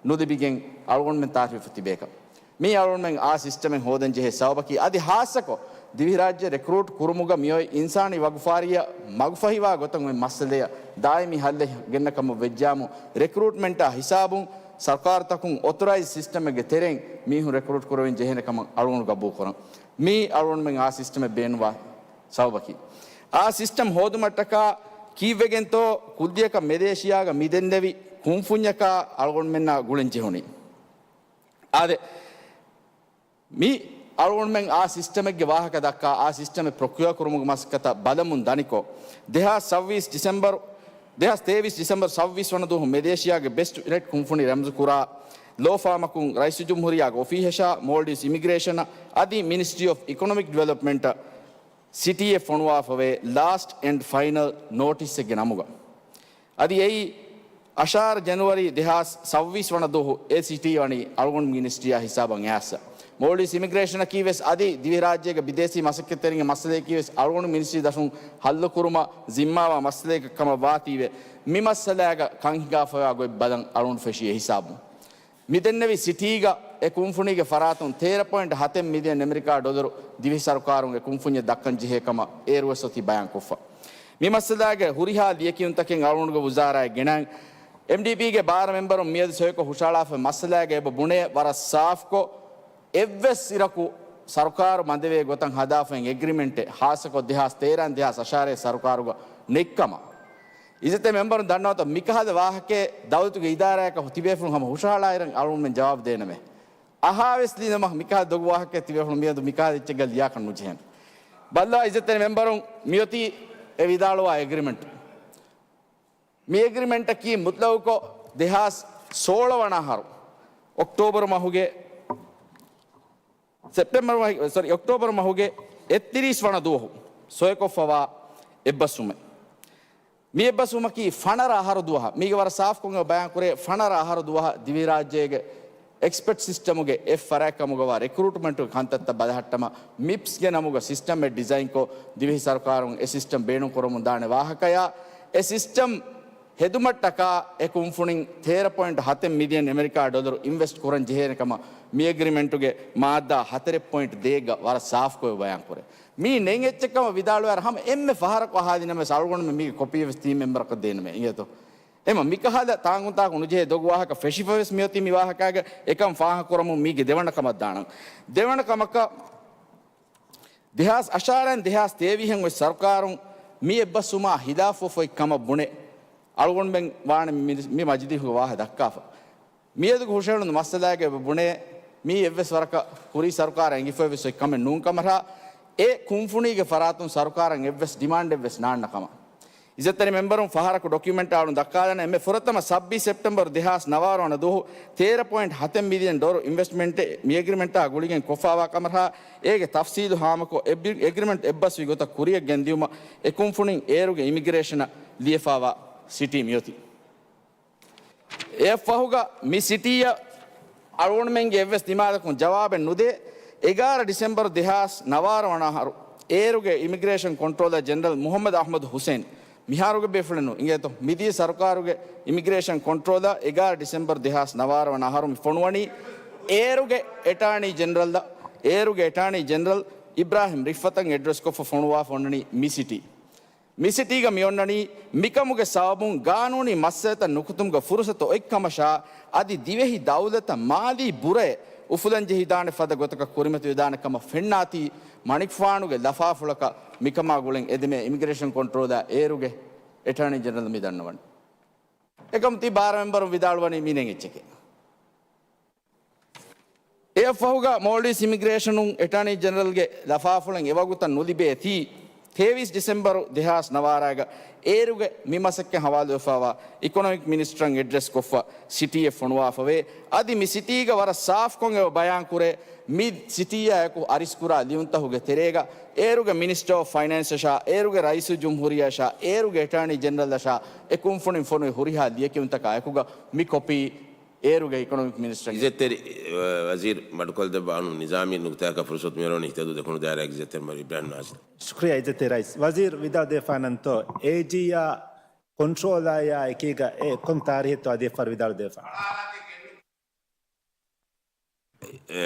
ނުލިބިގެން އަޅުގަނޑުމެން ތާރީފު ތިބޭކަށް. މީ އަޅުގަނޑުމެން އާ ސިސްޓަމެއް ހޯދަން ޖެހޭ ސަބަބަކީ، އަދި ހާއްސަކޮށް ދިވެހިރާއްޖެ ރެކްރޫޓް ކުރުމުގަ މިއޮތް އިންސާނީ ވަގުފާރިއަށް މަގުފަހިވާ ގޮތަށް އޮތް މައްސަލަޔަށް ދާއިމީ ހައްލެއް ގެންނަ ކަމަށް ވެއްޖާމު، ރެކްރޫޓްމަންޓާ ހިސާބުން ސަރުކާރުތަކުން އޮތޮރައިޒް ސިސްޓަމެއްގެ ތެރެއިން މީހުން ރެކްރޫޓް ކުރެވެން ޖެހޭނެ ކަމަށް އަޅުގަނޑު ގަބޫލު ކުރަން. މީ އަޅުގަނޑުމެން އާ ސިސްޓަމެއް ބޭނުންވާ ސަބަބަކީ. އާ ސިސްޓަމް ހޯދުމަށްޓަކާ ކީއްވެގެންތޯ ކުއްލިއަކަށް މެލޭޝިޔާގަ މި ދެންނެވި ކުންފުންޏަކާ އަޅުގަނޑުމެންނާ ގުޅެން ޖެހުނީ. އާދެ، މި އަޅުގަނޑުމެން އާ ސިސްޓަމެއްގެ ވާހަކަ ދައްކާ، އާ ސިސްޓަމެއް ޕްރޮކިއޯ ކުރުމުގެ މަސައްކަތަށް ބަލަމުން ދަނިކޮށް، ދެހާސް ސައްވީސް ޑިސެމްބަރު، ދެހާސް ތޭވީސް ޑިސެމްބަރު ސައްވީސް ވަނަ ދުވަހު މެލޭޝިޔާގެ ބެސްޓް ވެޓް ކުންފުނި ރަމްޒުކުރާ ލޯ ފާމަކުން ރައީސުލްޖުމްހޫރިއްޔާގެ އޮފީހަށާ މޯލްޑިވްސް އިމިގްރޭޝަނަށް އަދި މިނިސްޓްރީ އޮފް އިކޮނޮމިކް ޑިވެލޮޕްމަންޓަށް ސިޓީއެއް ފޮނުވާފަވޭ ލާސްޓް އެންޑް ފައިނަލް ނޯޓިސްއެއްގެ ނަމުގަ. އަދި އެއީ އަށާރަ ޖެނުއަރީ ދެހާސް ސައްވީސް ވަނަ ދުވަހު އެ ސިޓީ ވަނީ އަޅުގަނޑު މިނިސްޓްރީއާ ހިސާބަށް އައިސް. މޯލްޑިވްސް އިމިގްރޭޝަނަކީ ވެސް އަދި ދިވެހިރާއްޖޭގެ ބިދޭސީ މަސައްކަތްތެރިންގެ މައްސަލަޔަކީ ވެސް އަޅުގަނޑު މިނިސްޓްރީ ދަށުން ހައްލުކުރުމަށް ޒިންމާވާ މައްސަލައެއް ކަމަށް ވާތީވެ، މި މައްސަލާގަ ކަން ހިނގާފައިވާ ގޮތް ބަލަން އަޅުގަނޑު ފެށީ އެ ހިސާބުން. މިދެންނެވި ސިޓީގަ އެ ކުންފުނީގެ ފަރާތުން ތޭރަ ޕޮއިންޓް ހަތެއް މިލިއަން އެމެރިކާ ޑޮލަރު ދިވެހި ސަރުކާރުން އެ ކުންފުންޏަށް ދައްކަން ޖެހޭ ކަމަށް އޭރުވެސް އޮތީ ބަޔާންކޮށްފަ. މި މައްސަލާގެ ހުރިހާ ލިޔެކިޔުންތަކެއް އަޅުގަނޑުގެ ވުޒާރާއަށް ގެނައިން، އެމްޑީޕީގެ ބާރަ މެމްބަރުން މިއަދު ސޮއިކޮށް ހުށަހަޅާފައި މައްސަލާގައި އެބަ ބުނޭ ވަރަށް ސާފްކޮށް، އެއްވެސް އިރަކު ސަރުކާރު ބަނދެވޭ ގޮތަށް ހަދާފައި އެގްރިމެންޓެއް، ހާއްސަކޮށް ދެހާސް ތޭރަ ދެހާސް އަށާރަ ސަރުކާރުގަ ނެތްކަމަށް. އިއްޒަތްތެރި މެމްބަރުން ދަންނަވަތަ މިކަހަލަ ވާހަކައެއް ދައުލަތުގެ އިދާރާއަކަށް ތިބޭފުޅުން ހަމަ ހުށަހަޅާއިރަށް އަޅުގަނޑުމެން ޖަވާބު ދޭނަމޭ. އަހާވެސް ލިޔެނަމަ މިކަހަލަ ދޮގު ވާހަކައެއް ތިބޭފުޅުން މިއަދު މިކަހަލަ އެއްޗެއްގަ ލިޔާކަށް ނުޖެހޭނެ. ބައްލަވާ އިއްޒަތްތެރި މެމްބަރުން މިއޮތީ އެ ވިދާޅުވާ އެގްރިމެންޓް. މި އެގްރިމެންޓަކީ މުތްލަގުކޮށް ދެހާސް ސޯޅަ ވަނަ އަހަރު އޮކްޓޯބަރު މަހުގެ ސެޕްޓެމްބަރު މަހު، ސޮރީ، އޮކްޓޯބަރު މަހުގެ އެއްތިރީސް ވަނަ ދުވަހު ސޮއިކޮށްފަވާ އެއްބަސްވުމެއް. މި އެއްބަސްވުމަކީ ފަނަރަ އަހަރު ދުވަހަށް، މީގެ ވަރަށް ސާފްކޮށް ބަޔާންކުރޭ، ފަނަރަ އަހަރު ދުވަހަށް ދިވެހިރާއްޖޭގެ އެކްސްޕަޓް ސިސްޓަމުގެ އެއް ފަރާތްކަމުގަވާ ރެކްރޫޓްމަންޓުގެ ކަންތައްތައް ބަލަހައްޓަމަށް މިޕްސްގެ ނަމުގަ ސިސްޓަމެއް ޑިޒައިންކޮށް، ދިވެހި ސަރުކާރުން އެ ސިސްޓަމް ބޭނުންކުރަމުން ދާނެ ވާހަކަޔާ، އެ ސިސްޓަމް ހެދުމަށްޓަކާ އެ ކުންފުނިން ތޭރަ ޕޮއިންޓް ހަތެއް މިލިއަން އެމެރިކާ ޑޮލަރު އިންވެސްޓް ކުރަން ޖެހޭނެ ކަމަށް މި އެގްރިމެންޓުގެ މާއްދާ ހަތަރެއް ޕޮއިންޓް ދޭއްގަ ވަރަށް ސާފްކޮށް ބަޔާންކުރޭ. މީ ނެތް އެއްޗެއް ކަމަށް ވިދާޅުވާއިރު ހަމަ އެންމެ ފަހަރަކު އަހާލިނަމަވެސް އަޅުގަނޑުމެން މީގެ ކޮޕީއެއް ވެސް ޓީމް މެމްބަރަކަށް ދޭނަމޭ އިނގޭތޯ. އެމަ މިކަހަލަ ތާނގުންތާކު ނުޖެހޭ ދޮގު ވާހަކަ ފެށިފަވެސް މިއޮތީ މި ވާހަކާގަ އެކަން ފާހަގަކުރަމުން މީގެ ދެވަނަ ކަމަށް ދާނަން. ދެވަނަ ކަމަކަށް ދެހާސް އަށާރައިން ދެހާސް ތޭވީހަށް އޮތް ސަރުކާރުން މި އެއްބަސްވުމާ ހިލާފުވެފައި ކަމަށް ބުނެ، އަޅުގަނޑުމެން ވާނެ މި، މި މަޖިލީހުގަ ވާހަ ދައްކާފަ. މިއަދުގެ ހުށަހެޅުނު މައްސަލާގައި ބުނޭ، މީ އެއްވެސް ވަރަކަށް ކުރީ ސަރުކާރަށް އެނގިފައިވެސް އޮތް ކަމެއް ނޫން ކަމަށާ، އެ ކުންފުނީގެ ފަރާތުން ސަރުކާރަށް އެއްވެސް ޑިމާންޑެއްވެސް ނާންނަ ކަމަށް. އިއްޒަތްތެރި މެމްބަރުން ފަހަރަކު ޑޮކިއުމެންޓާ އަޅުން ދައްކާލަން. އެންމެ ފުރަތަމަ ސައްބީސް ސެޕްޓެމްބަރު ދެހާސް ނަވާރަ ވަނަ ދުވަހު ތޭރަ ޕޮއިންޓް ހަތެއް މިލިއަން ޑޮލަރު އިންވެސްޓްމަންޓެއް މި އެގްރިމެންޓާ ގުޅިގެން ކޮށްފާވާ ކަމަށް އޭގެ ތަފްސީލު ހާމަކޮށް، އެބް-، އެގްރިމެންޓް އެއްބަސްވި ގޮތަށް ކުރިއަށް ގެންދިއުމަށް އެ ކުންފުނިން އޭރުގެ އިމިގްރޭޝަނަށް ލިޔެފާވާ ސިޓީ މިއޮތީ. އެއަށްފަހުގަ މި ސިޓީއަށް އަޅުގަނޑުމެންގެ އެއްވެސް ދިމާލަކުން ޖަވާބެއް ނުދޭ. އެގާރަ ޑިސެމްބަރު ދެހާސް ނަވާރަ ވަނަ އަހަރު އޭރުގެ އިމިގްރޭޝަން ކޮންޓްރޯލަރ ޖެނެރަލް މުހައްމަދު އަޙްމަދު ހުސެން، މިހާރުގެ ބޭފުޅެއް ނޫން، އިނގޭތޯ، މިދިޔަ ސަރުކާރުގެ އިމިގްރޭޝަން ކޮންޓްރޯލަރ އެގާރަ ޑިސެމްބަރު ދެހާސް ނަވާރަ ވަނަ އަހަރު މި ފޮނުވަނީ އޭރުގެ އެޓާނީ ޖެނެރަލް، އޭރުގެ އެޓާނީ ޖެނެރަލް އިބްރާހިމް ރިފްއަތަށް އެޑްރެސްކޮށްފަ ފޮނުވާފަ އޮންނަނީ މި ސިޓީ. މި ސިޓީގަ މިއޮންނަނީ މިކަމުގެ ސަބަބުން ގާނޫނީ މައްސަލަތައް ނުކުތުމުގެ ފުރުސަތު އޮތްކަމަށާ، އަދި ދިވެހި ދައުލަތަށް މާލީ ބުރައެއް އުފުލަންޖެހިދާނެ ފަދަ ގޮތަކަށް ކުރިމަތިވެދާނެ ކަމަށް ފެންނާތީ، މަނިކުފާނުގެ ލަފާފުޅަކަށް މިކަމާ ގުޅެން އެދެމޭ އިމިގްރޭޝަން ކޮންޓްރޯލާ އޭރުގެ އެޓާނީ ޖެނެރަލް މި ދަންނަވަނީ. އެކަމަތީ ބާރަ މެމްބަރުން ވިދާޅުވަނީ މިނެން އެއްޗެކޭ. އެއަށްފަހުގަ މޯލްޑިވްސް އިމިގްރޭޝަނުން އެޓާނީ ޖެނެރަލްގެ ލަފާފުޅެއް އެވަގުތަށް ނުލިބޭތީ، ތޭވީސް ޑިސެމްބަރު ދެހާސް ނަވާރައިގަ އޭރުގެ މި މަސައްކަތް ހަވާލުވެފަވާ އިކޮނޮމިކް މިނިސްޓަރަށް އެޑްރެސްކޮށްފަ ސިޓީއެއް ފޮނުވާފަވޭ. އަދި މި ސިޓީގަ ވަރަށް ސާފްކޮށް އެބަ ބަޔާންކުރޭ، މި ސިޓީއާއެކު އަރިސްކުރާ ލިޔުންތަކުގެ ތެރޭގަ އޭރުގެ މިނިސްޓަރ އޮފް ފައިނޭންސަށާ، އޭރުގެ ރައީސުލްޖުމްހޫރިއްޔާއަށާ، އޭރުގެ އެޓާނީ ޖެނެރަލްއަށާ އެ ކުންފުނިން ފޮނުވި ހުރިހާ ލިޔެކިޔުންތަކާ އެކުގަ މި ކޮޕީ އޭރުގެ އިކޮނޮމިކް މިނިސްޓަރ. އިއްޒަތްތެރި، އަ، ވަޒީރު މަޑުކޮށްދެއްވާ އަޅުން ނިޒާމީ ނުކުތާއަކަށް ފުރުސަތު މިއަޅުވަނީ ހިތަދޫ ދެކުނު ދާއިރާގެ އިއްޒަތްތެރި މަޑު އިބްރާހިމް ނާޒިރު. ޝުކުރިއްޔާ އިއްޒަތްތެރި ރައީސް. ވަޒީރު ވިދާޅުދެވިފާނަންތޯ، އޭޖީއާ ކޮންޓްރޯލާއާ އެކީގަ އެ ކޮން ތާރީހެއްތޯ އަދި އެއްފަހަރު ވިދާޅުދެވިފަ. އެ،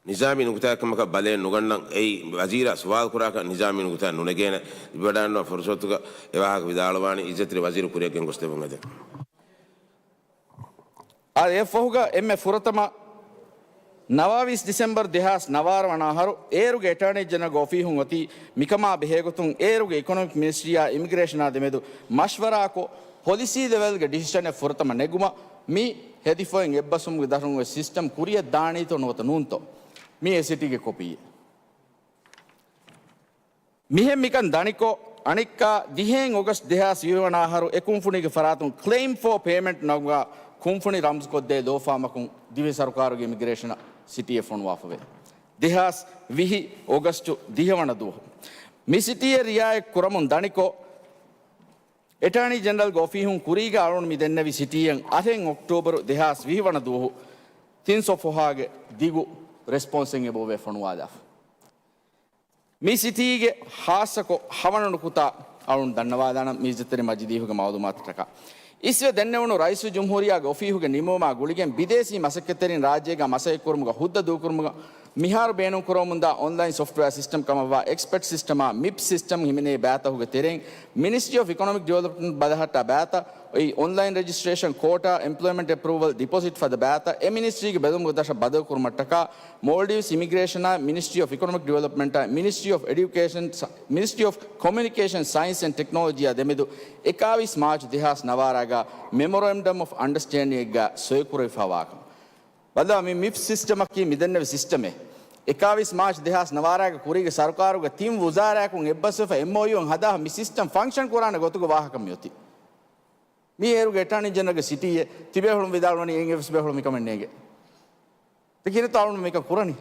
ނިޒާމީ ނުކުތާއެއްކަމަކަށް ބަލައެއް ނުގަންނަން. އެއީ ވަޒީރާ ސުވާލު ކުރާކަށް ނިޒާމީ ނުކުތާ ނުނެގޭނެ. ލިބިވަޑައިގަންނަވާ ފުރުސަތުގަ އެ ވާހަކަ ވިދާޅުވާނީ. އިއްޒަތްތެރި ވަޒީރު ކުރިއަށް ގެންގޮސްދެއްވުން އެދެން. އާ، އެއަށްފަހުގަ އެންމެ ފުރަތަމަ ނަވާވީސް ޑިސެމްބަރު ދެހާސް ނަވާރަ ވަނަ އަހަރު އޭރުގެ އެޓާނީ ޖެނެރަލްގެ އޮފީހުން އޮތީ މިކަމާ ބެހޭގޮތުން އޭރުގެ އިކޮނޮމިކް މިނިސްޓްރީއާ އިމިގްރޭޝަނާ ދެމެދު މަޝްވަރާކޮށް، ޕޮލިސީ ލެވެލްގެ ޑިސިޝަނެއް ފުރަތަމަ ނެގުމަށް މި ހެދިފައި އެއްބަސްވުމުގެ ދަށުން އޮތް ސިސްޓަމް ކުރިއަށް ދާނީތޯ ނުވަތަ ނޫންތޯ؟ މި އެ ސިޓީގެ ކޮޕީއެއް. މިހެން މިކަން ދަނިކޮށް، އަނެއްކާ ދިހައެއް އޮގަސްޓް ދެހާސް ވިހި ވަނަ އަހަރު އެ ކުންފުނީގެ ފަރާތުން ކްލެއިމް ފޯ ޕޭމެންޓް ނަމުގަ ކުންފުނި ރަމްޒުކޮށްދޭ ލޯފާމަކުން ދިވެހި ސަރުކާރުގެ އިމިގްރޭޝަނަށް ސިޓީއެއް ފޮނުވާފަވޭ. ދެހާސް ވިހި އޮގަސްޓު ދިހަ ވަނަ ދުވަހު މި ސިޓީއެއް ރިއާޔަތް ކުރަމުން ދަނިކޮށް، އެޓާނީ ޖެނެރަލްގެ އޮފީހުން ކުރީގަ އަޅުން މި ދެންނެވި ސިޓީއެއް އަހަރެން އޮކްޓޯބަރު ދެހާސް ވިހި ވަނަ ދުވަހު ތިން ސޮފުހާގެ ދިގު ރެސްޕޮންސެއް އެބައޮވޭ ފޮނުވާލާފަ. މި ސިޓީގެ ހާއްސަކޮށް ހަވަނަ ނުކުތާ އަޅުން ދަންނަވާލާނަން މި އިއްޒަތްތެރި މަޖިލީހުގެ މައުލޫމާތަށްޓަކާ. އިސްވެ ދެންނެވުނު ރައީސުލްޖުމްހޫރިއްޔާގެ އޮފީހުގެ ނިމުމާ ގުޅިގެން ބިދޭސީ މަސައްކަތްތެރިން ރާއްޖޭގަ މަސައްކަތްކުރުމުގަ ހުއްދަ ދޫކުރުމުގަ މިހާރު ބޭނުންކުރަމުންދާ އޮންލައިން ސޮފްޓްވެއާ ސިސްޓަމް ކަމަށްވާ އެކްސްޕަޓް ސިސްޓަމާ މިޕް ސިސްޓަމް ހިމެނޭ ބައިތަކުގެ ތެރެއިން މިނިސްޓްރީ އޮފް އިކޮނޮމިކް ޑިވެލޮޕްމަންޓް ބަލަހައްޓާ ބައިތައް އޮތް އޮންލައިން ރެޖިސްޓްރޭޝަން ކޯޓާ އެމްޕްލޯއިމަންޓް އެޕްރޫވަލް ޑިޕޮޒިޓް ފަދަ ބައިތައް އެ މިނިސްޓްރީގެ ބެލުމުގެ ދަށަށް ބަދަލުކުރުމަށްޓަކާ މޯލްޑިވްސް އިމިގްރޭޝަނާ މިނިސްޓްރީ އޮފް އިކޮނޮމިކް ޑިވެލޮޕްމަންޓާ މިނިސްޓްރީ އޮފް އެޑިއުކޭޝަން ސަ-، މިނިސްޓްރީ އޮފް ކޮމިއުނިކޭޝަން ސައިންސް އެންޑް ޓެކްނޮލޮޖީއާ ދެމެދު އެކާވީސް މާޗް ދެހާސް ނަވާރައިގަ މެމޮރަންޑަމް އޮފް އަންޑަސްޓޭންޑިންއެއްގަ ސޮއިކުރެވިފައިވާކަން. ބަލާ، މި މިޕް ސިސްޓަމަކީ މިދެންނެވި ސިސްޓަމެއް. އެކާވީސް މާޗް ދެހާސް ނަވާރައިގަ ކުރީގެ ސަރުކާރުގެ ތިން ވުޒާރާއަކުން އެއްބަސްވެފަ އެމްއޯޔޫއެއް ހަދާފަ މި ސިސްޓަމް ފަންކްޝަން ކުރާނެ ގޮތުގެ ވާހަކަ މިއޮތީ. މީ އޭރުގެ އެޓާނީ ޖެނެރަލްގެ ސިޓީއެއް. ތިބޭފުޅުން ވިދާޅުވަނީ އެއިން އެއްވެސް ބޭފުޅުން މިކަމެއް ނޭނގެ. ދެކިނެތޯ އަޅުން މިކަން ކުރަނީ.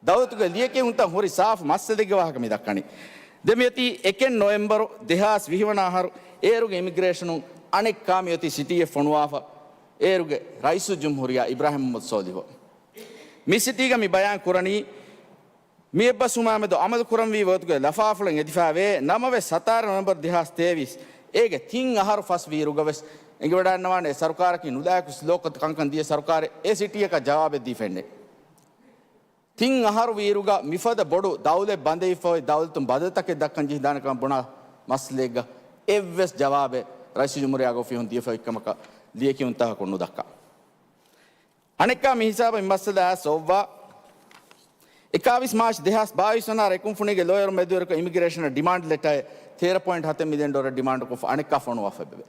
ދައުލަތުގެ ލިޔެކިޔުންތައް ހުރި ސާފު މައްސަލައެއްގެ ވާހަކަ މި ދައްކަނީ. ދެން މިއޮތީ އެކެއް ނޮވެމްބަރު ދެހާސް ވިހި ވަނަ އަހަރު އޭރުގެ އިމިގްރޭޝަނުން އަނެއްކާ މިއޮތީ ސިޓީއެއް ފޮނުވާފަ އޭރުގެ ރައީސުލްޖުމްހޫރިއްޔާ އިބްރާހިމް މުހައްމަދު ސޯލިހު. މި ސިޓީގަ މި ބަޔާން ކުރަނީ، މި އެއްބަސްވުމާމެދު އަމަލު ކުރަންވީ ވަގުތުގެ ލަފާފުޅެއް އެދިފައިވޭ. ނަމަވެސް، ސަތާރަ ނޮވެމްބަރު ދެހާސް ތޭވީސް އޭގެ ތިން އަހަރު ފަސް ވީއިރުގަވެސް އެނގިވަޑައިގަންނަވާނެ އެ ސަރުކާރަކީ ނުލާހިކު ސްލޯކޮށް ކަންކަން ދިޔަ ސަރުކާރެއް އެ ސިޓީއަކަށް ޖަވާބެއް ދީފައެއްނެއް. ތިން އަހަރު ވީއިރުގަ މިފަދަ ބޮޑު ދައުލަތް ބަނދެވިފައި ދައުލަތުން ބަދަލުތަކެއް ދައްކަން ޖެހިދާނެ ކަމަށް ބުނާ މައްސަލައެއްގަ އެއްވެސް ޖަވާބެއް ރައީސުލްޖުމްހޫރިއްޔާގެ އޮފީހުން ދިޔަފައި އޮތްކަމަކަށް ލިޔެކިޔުންތަކަކުން ނުދައްކާ. އަނެއްކާ މި ހިސާބަށް މި މައްސަލައާ ސޮއްވާ އެކާވީސް މާޗް ދެހާސް ބާވީސް ވަނަ އަހަރު އެ ކުންފުނީގެ ލޯޔަރުން މެދުވެރިކޮށް އިމިގްރޭޝަނަށް ޑިމާންޑް ލެޓަރެއް ތޭރަ ޕޮއިންޓް ހަތެއް މިލިއަން ޑޮލަރ ޑިމާންޑުކޮށްފަ އަނެއްކާ ފޮނުވާފައިވެވޭ.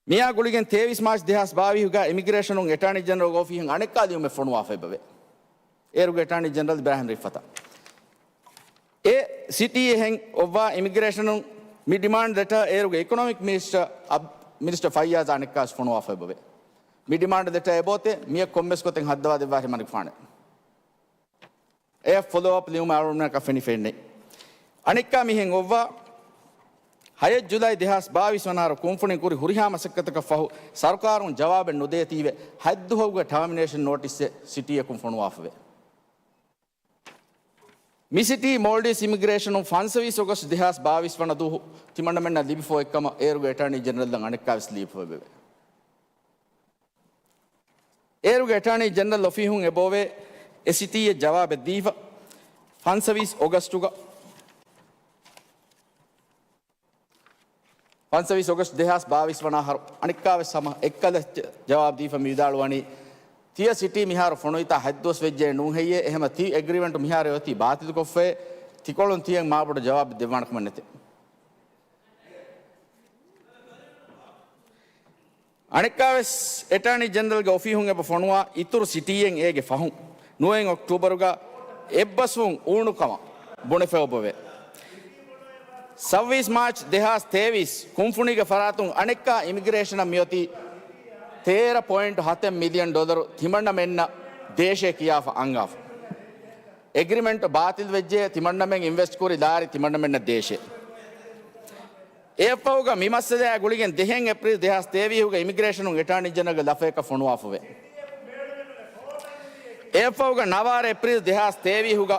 މިއާ ގުޅިގެން ތޭވީސް މާޗް ދެހާސް ބާވީހުގަ އިމިގްރޭޝަނުން އެޓާނީ ޖެނެރަލްގެ އޮފީހުން އަނެއްކާ ލިޔުމެއް ފޮނުވާފައިވެވޭ. އޭރުގެ އެޓާނީ ޖެނެރަލް އިބްރާހިމް ރިފްއަތަށް. އެ ސިޓީއެހެން އޮއްވާ އިމިގްރޭޝަނުން މި ޑިމާންޑް ލެޓާ އޭރުގެ އިކޮނޮމިކް މިނިސްޓަރ އަބް-، މިނިސްޓަރ ފައްޔާޒް އަނެއްކާވެސް ފޮނުވާފައި އެބަވޭ. މި ޑިމާންޑް ލެޓާ އެބައޮތޭ މިއަށް ކޮންމެސް ގޮތެއް ހައްދަވާ ދެއްވާ ހިމަނިކުފާނެ. އެ ފޮލޯ އަޕް ލިޔުމަށް އަޅުގަނޑަކަށް ފެނިފައެއް ނެތް. އަނެއްކާ މިހެން އޮއްވާ، ހައެއް ޖުލައި ދެހާސް ބާވީސް ވަނަ އަހަރު ކުންފުނި ކުރި ހުރިހާ މަސައްކަތަކަށް ފަހު ސަރުކާރުން ޖަވާބެއް ނުދޭތީވެ، ހަތްދުވަހުގެ ޓާމިނޭޝަން ނޯޓިސްއެއް ސިޓީއަކުން ފޮނުވާފަވޭ. މި ސިޓީ މޯލްޑިވްސް އިމިގްރޭޝަނުން ފަންސަވީސް އޮގަސްޓް ދެހާސް ބާވީސް ވަނަ ދުވަހު ތިމަންނަމެންނަށް ލިބިފަ އޮތްކަމަށް އޭރުގެ އެޓާނީ ޖެނެރަލްއަށް އަނެއްކާވެސް ލިޔެފައިވެއެވެ. އޭރުގެ އެޓާނީ ޖެނެރަލް އޮފީހުން އެބައޮވޭ އެ ސިޓީއެއް ޖަވާބެއް ދީފަ، ފަންސަވީސް އޮގަސްޓުގަ، ފަންސަވީސް އޮގަސްޓް ދެހާސް ބާވީސް ވަނަ އަހަރު އަނެއްކާވެސް ހަމަ އެއްކަލަ ޖަވާބު ދީފަ މި ވިދާޅުވަނީ، ތިޔަ ސިޓީ މިހާރު ފޮނުވިތާ ހަތްދުވަސް ވެއްޖެ ނޫން ހެއްޔޭ، އެހެމަ ތި އެގްރިމެންޓް މިހާރު އޮތީ ބާތިލްކޮށްފައޭ، ތިކޮޅުން ތިޔަ މާބޮޑަށް ޖަވާބެއް ދެއްވާނެ ކަމެއް ނެތޭ. އަނެއްކާވެސް އެޓާނީ ޖެނެރަލްގެ އޮފީހުން އެބަ ފޮނުވާ އިތުރު ސިޓީއެއް އޭގެ ފަހުން ނުވައެއް އޮކްޓޫބަރުގަ އެއްބަސްވުން އޫނުކަމަށް ބުނެފައި އެބަވޭ. ސައްބީސް މާޗް ދެހާސް ތޭވީސް ކުންފުނީގެ ފަރާތުން އަނެއްކާ އިމިގްރޭޝަނަށް މިއޮތީ ތޭރަ ޕޮއިންޓް ހަތެއް މިލިއަން ޑޮލަރު ތިމަންނަމެންނަށް ދޭށޭ ކިޔާފަ އަންގާފަ. އެގްރިމެންޓް ބާތިލް ވެއްޖެ، ތިމަންނަމެން އިންވެސްޓް ކުރި ލާރި ތިމަންނަމެންނަށް ދޭށޭ. އެއަށްފަހުގަ މި މައްސަލައާ ގުޅިގެން ދެހެން އޭޕްރީލް ދެހާސް ތޭވީހުގަ އިމިގްރޭޝަނުން އެޓާނީ ޖެނެރަލްގެ ލަފަޔަކަށް ފޮނުވާފަވޭ. އެއަށްފަހުގަ ނަވާރަ އޭޕްރީލް ދެހާސް ތޭވީހުގަ،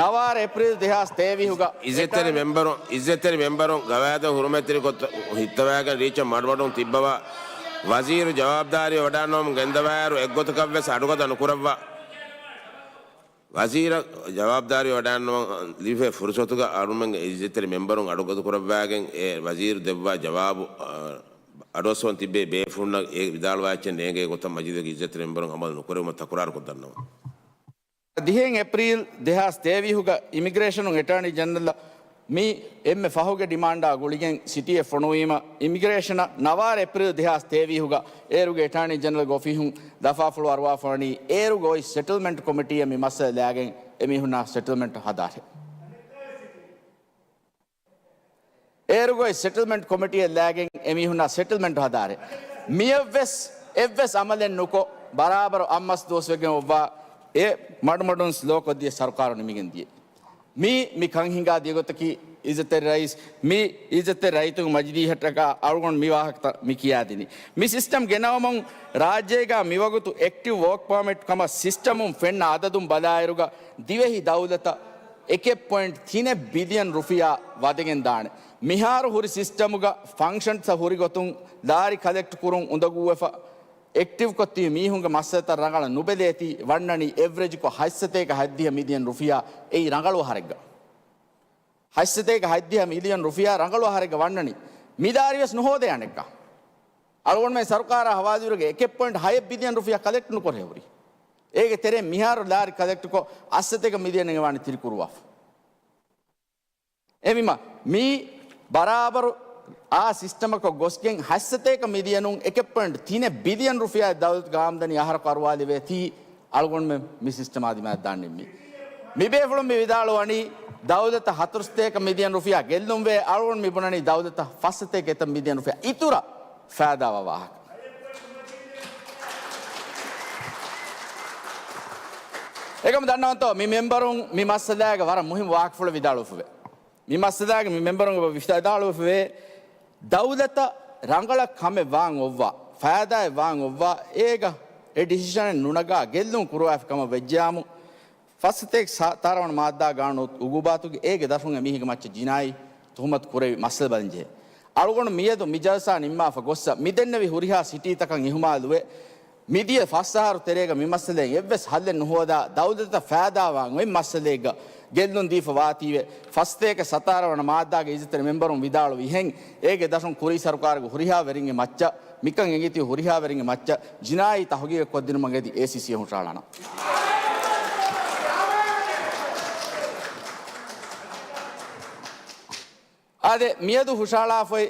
ނަވާރަ އޭޕްރީލް ދެހާސް ތޭވީހުގަ އިއްޒަތްތެރި އެޓާނީ މެމްބަރު، އިއްޒަތްތެރި މެމްބަރުން ގަވާއިދު ހުރުމަތްތެރިކޮށް ހިއްތަވާގެން ރީއްޗަށް މަޑުމަޑުން ތިއްބަވާ، ވަޒީރު ޖަވާބުދާރީ ވަޑާންނަވަމުން ގެންދަވާއިރު އެއްގޮތަކަށްވެސް އަޑުގަދަ ނުކުރައްވާ. ވަޒީރަށް ޖަވާބުދާރީ ވަޑާންނަވަން ލިބިފައި ފުރުސަތުގަ އަޅުމެންގެ އިއްޒަތްތެރި މެމްބަރުން އަޑުގަދަކުރައްވާގެން އެ ވަޒީރު ދެއްވާ ޖަވާބު، އަ، އަޑުއައްސަވަން ތިއްބެވި ބޭފުޅުންނަށް އެ ވިދާޅުވާ އެއްޗެއް ނޭނގޭ ގޮތަށް މަޖިލީހުގެ އިއްޒަތްތެރި މެމްބަރުން އަމަލު ނުކުރެވުމަށް ތަކުރާރުކޮށްދަންނަވަން. ދިހައިން އޭޕްރީލް ދެހާސް ތޭވީހުގަ އިމިގްރޭޝަނުން އެޓާނީ ޖެނެރަލް މި އެންމެ ފަހުގެ ޑިމާންޑާ ގުޅިގެން ސިޓީއެއް ފޮނުވީމަ، އިމިގްރޭޝަނަށް ނަވާރަ އޭޕްރީލް ދެހާސް ތޭވީހުގަ އޭރުގެ އެޓާނީ ޖެނެރަލްގެ އޮފީހުން ލަފާފުޅު އަރުވާފަވަނީ، އޭރުގަ އޮތް ސެޓްލްމަންޓް ކޮމިޓީއަށް މި މައްސަލަ ލާގެން އެމީހުންނާ ސެޓްލްމަންޓް ހަދާށޭ. އޭރުގަ އޮތް ސެޓްލްމަންޓް ކޮމިޓީއަށް ލާގެން އެމީހުންނާ ސެޓްލްމަންޓް ހަދާށޭ. މިއަށްވެސް އެއްވެސް އަމަލެއް ނުކޮށް، ބަރާބަރު އަށް މަސް ދުވަސްވެގެން އޮއްވާ އެ މަޑުމަޑުން ސްލޯކޮށްދިޔަ ސަރުކާރު ނިމިގެން ދިޔަ. މީ، މި ކަން ހިނގާ ދިޔަ ގޮތަކީ އިއްޒަތްތެރި ރައީސް، މީ އިއްޒަތްތެރި ރައްޔިތުންގެ މަޖިލީހަށްޓަކާ އަޅުގަނޑު މި ވާހަކަތައް މި ކިޔާދިނީ. މި ސިސްޓަމް ގެނައުމުން ރާއްޖޭގަ މިވަގުތު އެކްޓިވް ވޯކް ޕާމެޓް ކަމަށް ސިސްޓަމުން ފެންނަ އަދަދުން ބަލާއިރުގަ ދިވެހި ދައުލަތަށް އެކެއް ޕޮއިންޓް ތިނެއް ބިލިއަން ރުފިޔާ ވަދެގެން ދާނެ. މިހާރު ހުރި ސިސްޓަމުގަ ފަންކްޝަންސް ހުރި ގޮތުން ލާރި ކަލެކްޓް ކުރުން އުނދަގޫވެފަ، އެކްޓިވް ކޮށްދިޔަ މީހުންގެ މައްސަލަތައް ރަނގަޅަށް ނުބެލޭތީ، ވަންނަނީ އެވްރެޖްކޮށް ހަތްސަތޭކަ ހަތްދިހަ މިލިއަން ރުފިޔާ އެއީ ރަނގަޅު އަހަރެއްގަ. ހަތްސަތޭކަ ހަތްދިހަ މިލިއަން ރުފިޔާ ރަނގަޅު އަހަރެއްގަ ވަންނަނީ. މި ލާރިވެސް ނުހޯދޭ އަނެއްކާ. އަޅުގަނޑުމެން ސަރުކާރާ ހަވާލުވިއިރުގަ އެކެއް ޕޮއިންޓް ހައެއް ބިލިއަން ރުފިޔާ ކަލެކްޓް ނުކުރެވުރި. އޭގެ ތެރެއިން މިހާރު ލާރި ކަލެކްޓްކޮށް އަށްސަތޭކަ މިލިއަނެއް ވާނެ ތިރިކުރުވާފަ. އެހެންވީމަ، މީ ބަރާބަރު އާ ސިސްޓަމަކަށް ގޮސްގެން ހަތްސަތޭކަ މިލިއަނުން އެކެއް ޕޮއިންޓް ތިނެއް ބިލިއަން ރުފިޔާ ދައުލަތުގެ އާމްދަނީ އަހަރަކު އަރުވާލެވޭތީ، އަޅުގަނޑުމެން މި ސިސްޓަމާ ދިމާއަށް ދާން ނިންމީ. މި ބޭފުޅުން މި ވިދާޅުވަނީ ދައުލަތަށް ހަތަރުސަތޭކަ މިލިއަން ރުފިޔާ ގެއްލުންވޭ، އަޅުގަނޑު މި ބުނަނީ ދައުލަތަށް ފަސްސަތޭކަ އެތައް މިލިއަން ރުފިޔާ އިތުރަށް ފައިދާވާ ވާހަކަ. އެކަމު ދަންނަވަންތޯ، މި މެމްބަރުން މި މައްސަލާގެ ވަރަށް މުހިއްމު ވާހަކަފުޅެއް ވިދާޅުވެފަވޭ. މި މައްސަލާގެ މި މެމްބަރުން ވިދާޅުވެފަވޭ، ދައުލަތަށް ރަނގަޅަށް ކަމެއް ވާން އޮއްވާ، ފައިދާއެއް ވާން އޮއްވާ، އޭގަ އެ ޑިސިޝަނެއް ނުނަގާ ގެއްލުން ކުރުވާފި ކަމަށް ވެއްޖެއާމު، ފަސް ސަތޭކަ ސަ-، ތާރަވަނަ މާއްދާގަ ގާނޫނު އުގޫބާތުގެ އޭގެ ދަށުން އެމީހެއްގެ މައްޗަށް ޖިނާއީ ތުހުމަތު ކުރެވި މައްސަލަ ބަލަންޖެހޭ. އަޅުގަނޑު މިއަދު މި ޖަލްސާ ނިންމާފަ ގޮއްސަ މިދެންނެވި ހުރިހާ ސިޓީތަކަށް އިހުމާލުވެ، މިދިޔަ ފަސް އަހަރު ތެރޭގަ މި މައްސަލައިން އެއްވެސް ހައްލެއް ނުހޯދާ، ދައުލަތަށް ފައިދާވާން އޮތް މައްސަލައެއްގަ ގެއްލުން ދީފަ ވާތީވެ، ފަސް ސަތޭކަ ސަތާރަ ވަނަ މާއްދާގެ އިއްޒަތްތެރި މެމްބަރުން ވިދާޅުވިހެން، އޭގެ ދަށުން ކުރީ ސަރުކާރުގެ ހުރިހާ ވެރިންގެ މައްޗަށް، މިކަން އެނގިތި ހުރިހާ ވެރިންގެ މައްޗަށް ޖިނާއީ ތަހުގީގެއް ކޮށްދިނުމަށް އެދި އޭސީސީ ހުށަހަޅާނަން. އާދެ، މިއަދު ހުށަހަޅާފައި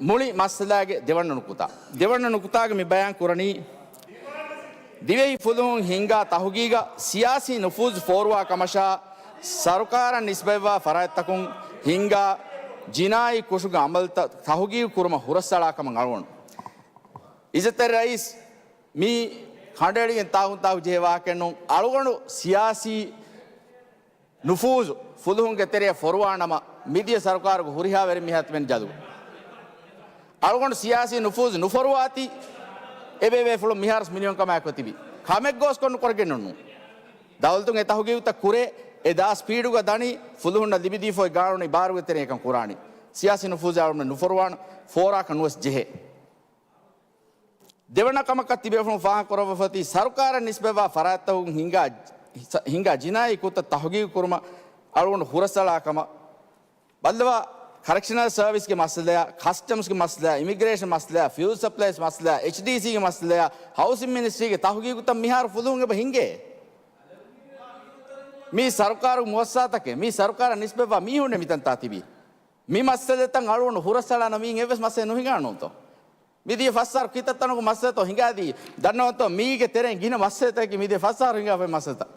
މުޅި މައްސަލާގެ ދެވަނަ ނުކުތާ. ދެވަނަ ނުކުތާގަ މި ބަޔާން ކުރަނީ، ދިވެހި ފުލުހުން ހިންގާ ތަހުގީގަށް ސިޔާސީ ނުފޫޒު ފޯރުވާ ކަމަށާ، ސަރުކާރަށް ނިސްބަތްވާ ފަރާތްތަކުން ހިންގާ ޖިނާއީ ކުށުގެ އަމަލުތައް ތަހުގީގު ކުރުމަށް ހުރަސްއަޅާ ކަމަށް އަޅުގަނޑު. އިއްޒަތްތެރި ރައީސް، މީ ކަނޑައެޅިގެން ތާކުން ތާކު ޖެހޭ ވާހަކައެއް ނޫން. އަޅުގަނޑު ސިޔާސީ ނުފޫޒު ފުލުހުންގެ ތެރެއަށް ފޮރުވާ ނަމަ، މިދިޔަ ސަރުކާރުގެ ހުރިހާ ވެރިން މިހާ ތިބެން ޖަލު. އަޅުގަނޑު ސިޔާސީ ނުފޫޒު ނުފޮރުވާތީ، އެބޭބޭފުޅުން މިހާރުސް މިނިވަންކަމާއެކު ތިބި. ކަމެއްގޯސް ކޮށް ނުކުރެގެން ނޫން. ދައުލަތުން އެ ތަހުގީގުތައް ކުރޭ، އެ ދާ ސްޕީޑުގަ ދަނީ، ފުލުހުންނަށް ލިބިދީފަ އޮތް ގާނޫނީ ބާރުގެ ތެރެއިން އެކަން ކުރާނީ. ސިޔާސީ ނުފޫޒު އަޅުގަނޑު ނުފޮރުވާނަ، ފޯރާކަށް ނުވެސް ޖެހޭ. ދެވަނަ ކަމަކަށް ތިބޭފުޅުން ފާހަގަކުރައްވާފައި ސަރުކާރަށް ނިސްބަތްވާ ފަރާތްތަކުން ހިނގާ، ހިނގާ ޖިނާއީ ކުށްތައް ތަހުގީގު ކުރުމަށް އަޅުގަނޑު ހުރަސްއަޅާ ކަމަށް. ބައްލަވާ، ކަރެކްޝަނަލް ސަރވިސްގެ މައްސަލައާ، ކަސްޓަމްސްގެ މައްސަލައާ، އިމިގްރޭޝަން މައްސަލައާ، ފިއުލް ސަޕްލައިސް މައްސަލައާ، އެޗްޑީސީގެ މައްސަލައާ، ހައުސިން މިނިސްޓްރީގެ ތަހުގީގުތައް މިހާރު ފުލުހުން އެބަ ހިނގޭ. މީ ސަރުކާރުގެ މުއައްސަސާތަކެއް، މީ ސަރުކާރަށް ނިސްބަތްވާ މީހުންނޭ މިތަންތާ ތިބީ. މި މައްސަލަތައް އަޅުގަނޑު ހުރަސްއަޅާނަމަ މީން އެއްވެސް މައްސަލައެއް ނުހިނގާނުންތޯ؟ މިދިޔަ ފަސް އަހަރު ކިތައް ތަނަކު މައްސަލަތޯ ހިނގާދީ؟ ދަންނަވަންތޯ މީގެ ތެރެއިން ގިނަ މައްސަލަތަކަކީ މިދިޔަ ފަސް އަހަރު ހިނގާފައި މައްސަލަތައް.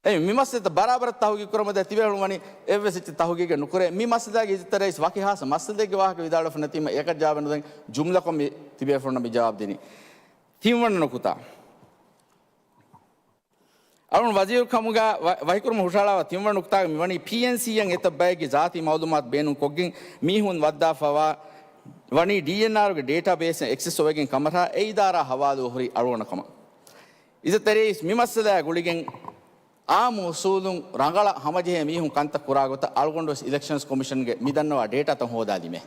އެ މި މައްސަލަތައް ބަރާބަރަށް ތަހުގީގު ކުރަމުން ދެ ތިބޭފުޅުން ވަނީ އެއްވެސް އެއްޗެއް ތަހުގީގެއް ނުކުރޭ. މި މައްސަލައިގެ އިއްޒަތްތެރި ރައީސް ވަކި ހާއްސަ މައްސަލައެއްގެ ވާހަކަ ވިދާޅުވެފަ ނެތީމަ އެކަށް ޖަވާބެއް ނުދެން ޖުމްލަކޮށް މި ތިބޭފުޅުންނަށް މި ޖަވާބު ދިނީ. ތިންވަނަ ނުކުތާ. އަޅުން ވަޒީރު ކަމުގަ ވަ-، ވަހިކުރުމަށް ހުށަހަޅާ ތިންވަނަ ނުކުތާގަ މިވަނީ ޕީއެންސީއަށް އެތައް ބައެއްގެ ޒާތީ މައުލޫމާތު ބޭނުން ކޮށްގެން މީހުން ވައްދާފަވާ ވަނީ ޑީއެންއާރުގެ ޑޭޓާ ބޭސްއަށް އެކްސެސް އޮވެގެން ކަމަށާ އެ އިދާރާ ހަވާލުވެ ހުރި އަޅުގަނޑަށް ކަމަށް. އިއްޒަތްތެރި ރައީސް މި މައްސަލައާ ގުޅިގެން އާއްމު އުސޫލުން ރަނގަޅަށް ހަމަޖެހޭ މީހުން ކަންތައް ކުރާ ގޮތަށް އަޅުގަނޑު ވެސް އިލެކްޝަންސް ކޮމިޝަންގެ މި ދަންނަވާ ޑޭޓާތައް ހޯދާލީމޭ.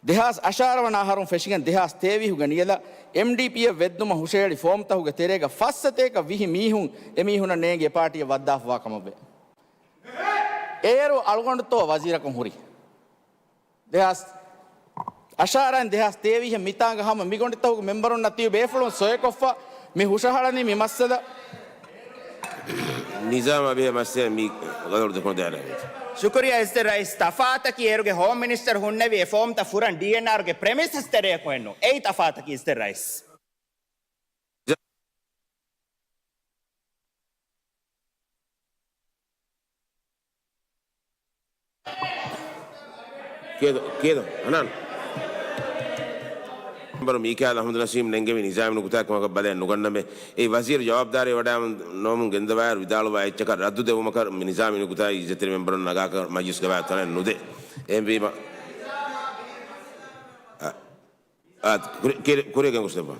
ދެހާސް އަށާރަ ވަނަ އަހަރުން ފެށިގެން ދެހާސް ތޭވީހުގެ ނިޔަލަށް އެމްޑީޕީއަށް ވެއްދުމަށް ހުށަހެޅި ފޯމްތަކުގެ ތެރޭގަ ފައްސަތޭކަ ވިހި މީހުން އެމީހުނަށް ނޭނގި އެޕާޓީއަށް ވައްދާފަވާ ކަމަށްވޭ. އޭރު އަޅުގަނޑުތޯ ވަޒީރަކުން ހުރީ؟ ދެހާސް އަށާރައިން ދެހާސް ތޭވީހަށް މިތާނގަ ހަމަ މިގޮނޑިތަކުގެ މެމްބަރުންނަށް ތިބި ބޭފުޅުން ސޮއެކޮށްފަ މި ހުށަހަޅަނީ މި މައްސަލަ. ނިޒާމާ ބެހޭ މައްސަލަ މީ ގަދަވަޑު ދެކުނު ދާރާ. ޝުކުރިއްޔާ އިއްޒަތްތެރި ރައީސް. ތަފާތަކީ އޭރުގެ ހޯމް މިނިސްޓަރު ހުންނެވި އެ ފޯމްތައް ފުރަން ޑީއެންއާރުގެ ޕްރެމިސަސް ތެރެއަކުން އެއްނު. އެއީ ތަފާތަކީ އިއްޒަތްތެރި ރައީސް. ކިޔޭދޯ، ކިޔޭދޯ، އަނާން. މެމްބަރު މީކާއިލް އަޙްމަދު ނަސީމް ނެންގެވި ނިޒާމީ ނުކުތާއެއް ކަމަކަށް ބަލައެއް ނުގަންނަމޭ. އެއީ ވަޒީރު ޖަވާބުދާރީ ވަޑައިނަމުން ގެންދަވާއިރު ވިދާޅުވާ އެއްޗަކަށް ރައްދު ދެވުމަކަށް މި ނިޒާމީ ނުކުތާއި އިއްޒަތްތެރި މެމްބަރުން ނަގާކަށް މަޖިލިސް ގަވާއިދު ތަނެއް ނުދޭ. އެހެންވީމަ، އާ، އާ، ކުރި-، ކިރި-، ކުރިއަށް ގެންގޮސްދެއްވާ.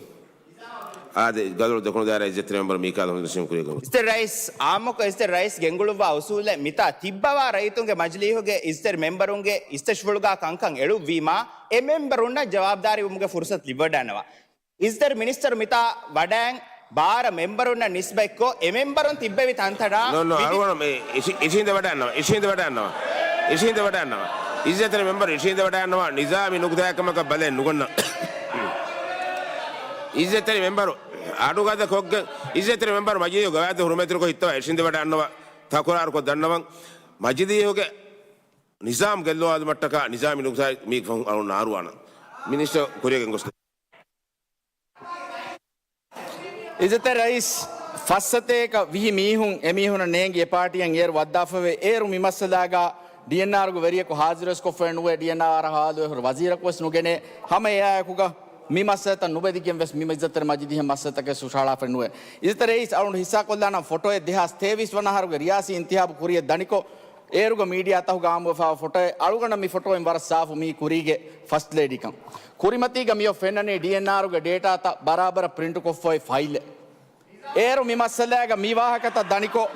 އާދެ، ގަދަވަޑު ދެކުނު ދާއިރާ އިއްޒަތްތެރި މެމްބަރު މީކާއިލް އަޙްމަދު ނަސީމް ކުރިއަށް ގެންގޮސް. އިއްޒަތްތެރި ރައީސް، އާއްމުކޮށް އިއްޒަތްތެރި ރައީސް ގެންގުޅުއްވާ އުސޫލެއް މިތާ ތިއްބަވާ ރައްޔިތުންގެ މަޖިލީހުގެ އިއްޒަތްތެރި މެމްބަރުންގެ އިސްތަށިފުޅުގާ ކަންކަން އެޅުއްވީމާ، އެ މެމްބަރުންނަށް ޖަވާބުދާރީވުމުގެ ފުރުސަތު ލިބިވަޑައިންނަވާ. އިއްޒަތްތެރި މިނިސްޓަރު މިތާ ވަޑައިން ބާރަ މެމްބަރުންނަށް ނިސްބަތްކޮށް، އެ މެމްބަރުން ތިއްބެވި ތަންތަނާ ނޯ، ނޯ، ވިދި- އަޅުގަނޑު މި އިށި-، އިށީނދެ ވަޑައިންނަވާ، އިށީނދެ ވަޑައިންނަވާ، އިށީނދެ ވަޑައިންނަވާ. އިއްޒަތްތެރި މެމްބަރު އިށީނދެ ވަޑައިންނަވާ، ނިޒާމީ ނުކުތާއެއް ކަމަކަށް ބަލައެއް ނުގަންނަ. އިއްޒަތްތެރި މެމްބަރު އަޑުގަދަ ކޮށްގެން، އިއްޒަތްތެރި މެމްބަރު މަޖިލީހު ގަވާއިދު ހުރުމަތްތެރިކޮށް ހިއްތަވާ އިށީނދެ ވަޑައިންނަވާ، ތަކުރާރުކޮށް ދަންނަވަން. މަޖިލީހުގެ ނިޒާމް ގެއްލުވާލުމަށްޓަކާ ނިޒާމީ ނުކުތާ މީ ފަހުން އަޅުން ނާރުވާނަން. މިނިސްޓަރު ކުރިއަށް ގެންގޮސް. އިއްޒަތްތެރި ރައީސް، ފައްސަތޭކަ ވިހި މީހުން އެމީހުނަށް ނޭނގި އެޕާޓީއަށް އޭރު ވައްދާފަވޭ. އޭރު މި މައްސަލާގާ ޑީއެންއާރުގެ ވެރިޔަކު ހާޒިރުވެސް ކޮށްފައެއް ނުވޭ، ޑީއެންއާރަށް ހަވާލުވެ ހުރި ވަޒީރަކުވެސް ނުގެނޭ. ހަމަ އެއާއެކުގަ މި މައްސަލަތައް ނުބެދިގެން ވެސް މި އިއްޒަތްތެރި މަޖިލީހަށް މައްސަލަތަކެއް ހުށަހަޅާފައެއް ނުވޭ. އިއްޒަތްތެރި ރައީސް، އަޅުން ހިއްސާކޮށްލާނަން ފޮޓޯއެއް ދެހާސް ތޭވީސް ވަނަ އަހަރުގެ ރިޔާސީ އިންތިހާބު ކުރިއަށް ދަނިކޮށް، އޭރުގަ މީޑިއާތަކުގަ އާއްމުވެފައިވާ ފޮޓޯއެއް. އަޅުގަނޑަށް މި ފޮޓޯއިން ވަރަށް ސާފު މީ ކުރީގެ ފަސްޓް ލޭޑީކަން. ކުރިމަތީގަ މިއޮތް ފެންނަނީ ޑީއެންއާރުގެ ޑޭޓާތައް ބަރާބަރަށް ޕްރިންޓުކޮށްފައި ފައިލެއް. އޭރު މި މައްސަލާގަ މި ވާހަކަތައް ދަނިކޮށް،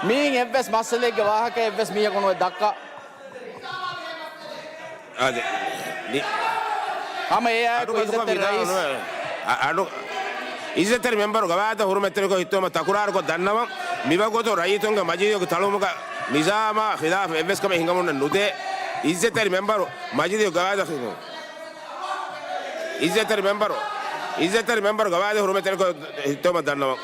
މީން އެއްވެސް މައްސަލައެއްގެ ވާހަކައެއްވެސް މީހަކު ނުވެ ދައްކާ. އާދެ. ނި-، ހަމަ އެއާއެކު އަޑު އިއްޒަތްތެރި ވިދާޅު ރައީސް. ނުވެ. އަ-، އަޑު، އިއްޒަތްތެރި މެމްބަރު ގަވާއިދަށް ހުރުމަތްތެރިކޮށް ހިއްތުވުމަށް ތަކުރާރުކޮށް ދަންނަވަން. މިވަގުތު ރައްޔިތުންގެ މަޖިލީހުގެ ތަޅުމުގަ ނިޒާމާ ޚިލާފަށް އެއްވެސް ކަމެއް ހިނގަމުން ނުދޭ. އިއްޒަތްތެރި މެމްބަރު މަޖިލީހު ގަވާއިދަށް ހިނގުން. އިއްޒަތްތެރި މެމްބަރު، އިއްޒަތްތެރި މެމްބަރު ގަވާއިދަށް ހުރުމަތްތެރިކޮށް ހިއްތުވުމަށް ދަންނަވަން.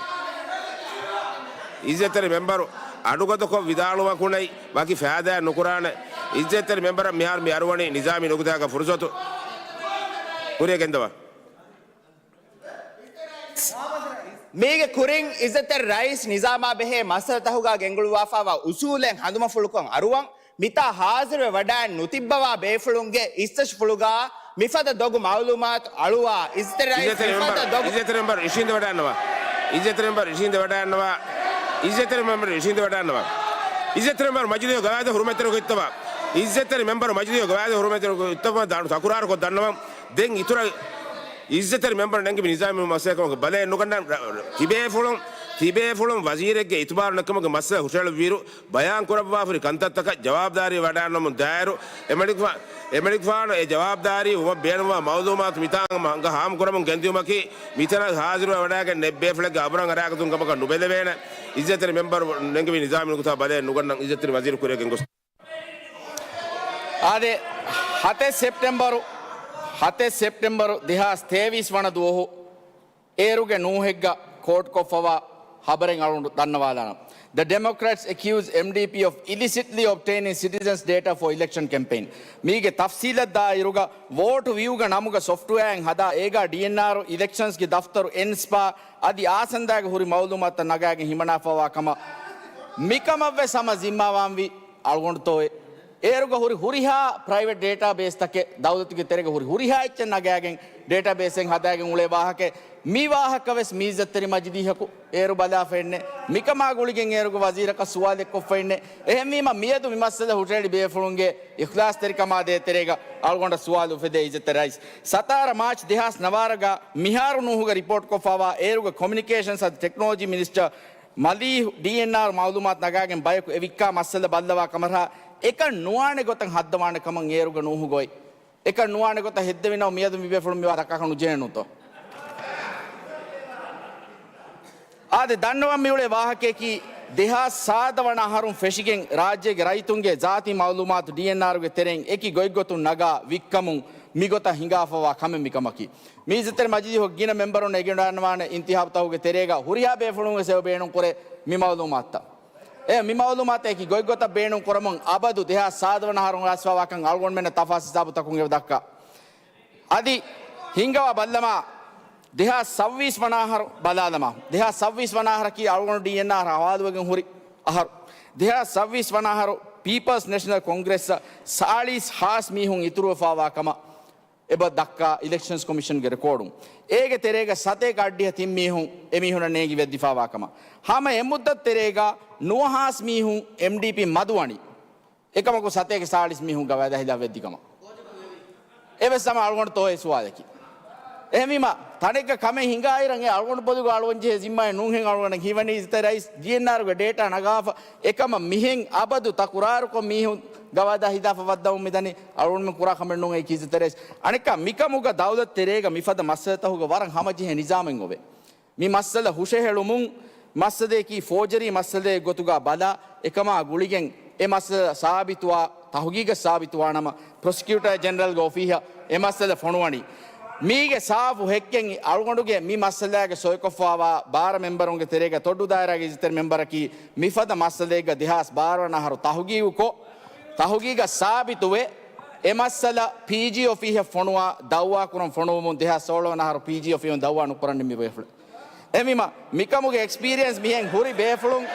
އިއްޒަތްތެރި މެމްބަރު އަޑުގަދަކޮށް ވިދާޅުވަކުންނައި ވަކި ފައިދާއެއް ނުކުރާނެ. އިއްޒަތްތެރި މެމްބަރަށް މިހާރު މި އަރުވަނީ ނިޒާމީ ނުކުތާގެ ފުރުސަތު. ކުރިއަށް ގެންދަވާ. މީގެ ކުރިން އިއްޒަތްތެރި ރައީސް ނިޒާމާ ބެހޭ މައްސަލަތަކުގަ ގެންގުޅުއްވާފައިވާ އުސޫލެއް ހަނދުމަފުޅުކޮށް އަރުވަން، މިތާ ހާޒިރުވެ ވަޑައިން ނުތިއްބަވާ ބޭފުޅުންގެ އިސްތަށިފުޅުގަ މިފަދަ ދޮގު މައުލޫމާތު އަޅުވާ. އިއްޒަތްތެރި ރައީސް އިއްޒަތްތެރި މިފަދަ މެމްބަރު، ދޮގު އިއްޒަތްތެރި މެމްބަރު އިށީނދެވަޑައިންނަވާ. އިއްޒަތްތެރި މެމްބަރު އިށީނދެވަޑައިންނަވާ. އިއްޒަތްތެރި މެމްބަރު އިށީނދެވަޑައިންނަވާ. އިއްޒަތްތެރި މެމްބަރު މަޖިލީހުގެ ގަވާއިދު ހުރުމަތެރި ކޮށްތަވާ. އިއްޒަތްތެރި މެމްބަރު މަޖިލީހުގެ ގަވާއިދު ހުރުމަތެރި ކޮށްތަވާ ދާނު ތަކުރާރު ކޮށް ދަންނަވަން. ދެން އިތުރަށް އިއްޒަތްތެރި މެމްބަރު ނެންގި ނިޒާމީ މައްސަލަކަމަކަށް ބަލައެއް ނުގަންނަން. ތިބޭފުޅުން، ތިބޭފުޅުން ވަޒީރެއްގެ އިތުބާރު ނެތްކަމުގެ މައްސަލަ ހުށަހެޅުއްވިއިރު، ބަޔާން ކުރައްވާފައި ކަންތައްތަކަށް ޖަވާބުދާރީ ވަޑައިންނަމުން ދާއިރު، އެމަނިކުފާ-، އެމަނިކުފާނު އެ ޖަވާބުދާރީ ވުމަށް ބޭނުންވާ މައުލޫމާތު މިތާނގަ ހާމަކުރަމުން ގެންދިއުމަކީ، މިތަނަށް ހާޒިރުވެ ވަޑައިގެން ނެތް ބޭފުޅެއްގެ އަބުރަށް އަރާގަތުން ކަމަކަށް ނުބެލެވޭނެ. އިއްޒަތްތެރި މެމްބަރު ނެންގެވި ނިޒާމީ ނުކުތާ ބަލައެއް ނުގަންނަން. އިއްޒަތްތެރި ވަޒީރު ކުރިއަށް ގެންގޮސް. އާދެ، ހަތެއް ސެޕްޓެމްބަރު، ހަތެއް ސެޕްޓެމްބަރު ދެހާސް ތޭވީސް ވަނަ ދުވަހު އޭރުގެ ނޫހެއްގަ ކޯޓްކޮށްފަވާ ހަބަރެއް އަޅުގަނޑު ދަންނަވާލާނަން. The Democrats accuse M D P of illicitly obtaining citizens' data for election campaign. މީގެ ތަފްސީލަށް ދާއިރުގަ، ވޯޓު ވިއުގަ ނަމުގަ ސޮފްޓްވެއާއެއް ހަދާ، އޭގަ ޑީއެންއާރު، އިލެކްޝަންސްގެ ދަފްތަރު، އެންސްޕާ އަދި އާސަންދާގެ ހުރި މައުލޫމާތުތައް ނަގާގެން ހިމަނާފަވާ ކަމަށް މިކަމަށްވެސް ހަމަ ޒިންމާވާންވީ އަޅުގަނޑުތޯއޭ؟ އޭރުގަ ހުރި ހުރިހާ ޕްރައިވެޓް ޑޭޓާބޭސްތަކެއް، ދައުލަތުގެ ތެރޭގަ ހުރި ހުރިހާ އެއްޗެއް ނަގާގެން ޑޭޓާބޭސްއެއް ހަދާގެން އުޅޭ ވާހަކައެއް. މި ވާހަކަވެސް މި އިއްޒަތްތެރި މަޖިލީހަކު އޭރު ބަލާފައެއްނެއް. މިކަމާ ގުޅިގެން އޭރުގެ ވަޒީރަކަށް ސުވާލެއް ކޮށްފައެއްނެއް. އެހެންވީމަ މިއަދު މި މައްސަލަ ހުށަހެޅި ބޭފުޅުންގެ އިޚްލާޞްތެރިކަމާ ދޭތެރޭގަ އަޅުގަނޑަށް ސުވާލު އުފެދޭ އިއްޒަތްތެރި ރައީސް. ސަތާރަ މާޗް ދެހާސް ނަވާރަގަ މިހާރު ނޫހުގަ ރިޕޯޓްކޮށްފައިވާ އޭރުގެ ކޮމިއުނިކޭޝަންސް އަދި ޓެކްނޮލޮޖީ މިނިސްޓަރ މަލީހް ޑީއެންއާރު މައުލޫމާތު ނަގާގެން ބަޔަކު އެ ވިއްކާ މައްސަލަ ބައްލަވާ ކަމަށް އެކަން ނުވާނެ ގޮތަށް ހައްދަވާނެ ކަމަށް އޭރުގެ ނޫހުގައި. އެކަން ނުވާނެ ގޮތަށް ހެއްދެވިނަމަ މިއަދު މި ބޭފުޅުން މިވާ ދައްކާކަށް ނުޖެހޭނުތޯ؟ އާދެ، ދަންނަވަން މިއުޅޭ ވާހަކަޔަކީ، ދެހާސް ސާދަ ވަނަ އަހަރުން ފެށިގެން ރާއްޖޭގެ ރައްޔިތުންގެ ޒާތީ މައުލޫމާތު ޑީއެންއާރުގެ ތެރެއިން އެކި ގޮތްގޮތުން ނަގާ ވިއްކަމުން މިގޮތަށް ހިނގާފަވާ ކަމެއް މިކަމަކީ. މި އިއްޒަތްތެރި މަޖިލީހުގެ ގިނަ މެމްބަރުން އެނގިވަޑައިގަންނަވާނެ އިންތިހާބުތަކުގެ ތެރޭގަ ހުރިހާ ބޭފުޅުންވެސް އެބަ ބޭނުންކުރޭ މި މައުލޫމާތުތައް. އެ މި މައުލޫމާތު އެކި ގޮތްގޮތަށް ބޭނުން ކުރަމުން އަބަދު ދެހާސް ސާދަ ވަނަ އަހަރު އައިސްފަވާކަން އަޅުގަނޑުމެންނަށް ތަފާސް ހިސާބުތަކުން އެބަ ދައްކާ. އަދި ހިންގަވާ ބައްލަމާ، ދެހާސް ސައްވީސް ވަނަ އަހަރު ބަލާލަމާ. ދެހާސް ސައްވީސް ވަނަ އަހަރަކީ އަޅުގަނޑު ޑީއެންއާރު ހަވާލުވެގެން ހުރި އަހަރު. ދެހާސް ސައްވީސް ވަނަ އަހަރު ޕީޕަލްސް ނޭޝަނަލް ކޮންގްރެސްއަށް ސާޅީސް ހާސް މީހުން އިތުރުވެފައިވާ ކަމަށް އެބަ ދައްކާ އިލެކްޝަންސް ކޮމިޝަންގެ ރެކޯޑުން. އޭގެ ތެރޭގަ ސަތޭކަ އަށްޑިހަ ތިން މީހުން އެމީހުނަށް ނޭނގި ވެއްދިފައިވާ ކަމަށް. ހަމަ އެ މުއްދަތު ތެރޭގަ ނުވަ ހާސް މީހުން އެމްޑީޕީ މަދުވަނީ. އެކަމަކު ސަތޭކަ ސާޅީސް މީހުން ގަވާއިދާ ހިލާފް ވެއްދި ކަމަށް. އެވެސް ހަމަ އަޅުގަނޑު ތޯއޭ ސުވާލަކީ. އެހެންވީމަ، ތަނެއްގަ ކަމެއް ހިނގާއިރަށް އެ އަޅުގަނޑު ބޮލުގަ އަޅުގަނޑު ޖެހޭ ޒިންމާއެއް ނޫންހެން އަޅުގަނޑަށް ހީވަނީ އިއްޒަތްތެރި ރައީސް ޑީއެންއާރުގެ ޑޭޓާ ނަގާފަ އެކަމަށް މިހެން އަބަދު ތަކުރާރުކޮށް މީހުން ގަވާއިދާ ހިލާފަށް ވައްދަވަމުން މިދަނީ އަޅުގަނޑުމެން ކުރާ ކަމެއް ނޫން އެއީ އިއްޒަތްތެރި ރައީސް. އަނެއްކާ މިކަމުގަ ދައުލަތު ތެރޭގަ މިފަދަ މައްސަލަތަކުގަ ވަރަށް ހަމަޖެހޭ ނިޒާމެއް އޮވޭ. މި މައްސަލަ ހުށަހެޅުމުން މައްސަލައަކީ ފޯޖަރީ މައްސަލައެއް ގޮތުގަ ބަލާ، އެކަމާ ގުޅިގެން އެ މައްސަލަ ސާބިތުވާ، ތަހުގީގަށް ސާބިތުވާނަމަ، ޕްރޮސިކިއުޓަރ ޖެނެރަލްގެ އޮފީހަށް އެ މައްސަލަ ފޮނުވަނީ. މީގެ ސާފު ހެއްކެއް އަޅުގަނޑުގެ މި މައްސަލާގެ ސޮއިކޮށްފައިވާ ބާރަ މެމްބަރުންގެ ތެރޭގަ ތޮއްޑު ދާއިރާގެ އިއްޒަތްތެރި މެމްބަރަކީ މިފަދަ މައްސަލައެއްގަ ދެހާސް ބާރަ ވަނަ އަހަރު ތަހުގީގުކޮށް، ތަހުގީގަށް ސާބިތުވެ، އެ މައްސަލަ ޕީޖީ އޮފީހަށް ފޮނުވާ ދައުވާ ކުރަން ފޮނުވުމުން ދެހާސް ސޯޅަ ވަނަ އަހަރު ޕީޖީ އޮފީހުން ދައުވާ ނުކުރަން ނިންމި ބޭފުޅެއް. އެހެންވީމަ، މިކަމުގެ އެކްސްޕީރިއެންސް މިހެން ހުރި ބޭފުޅުން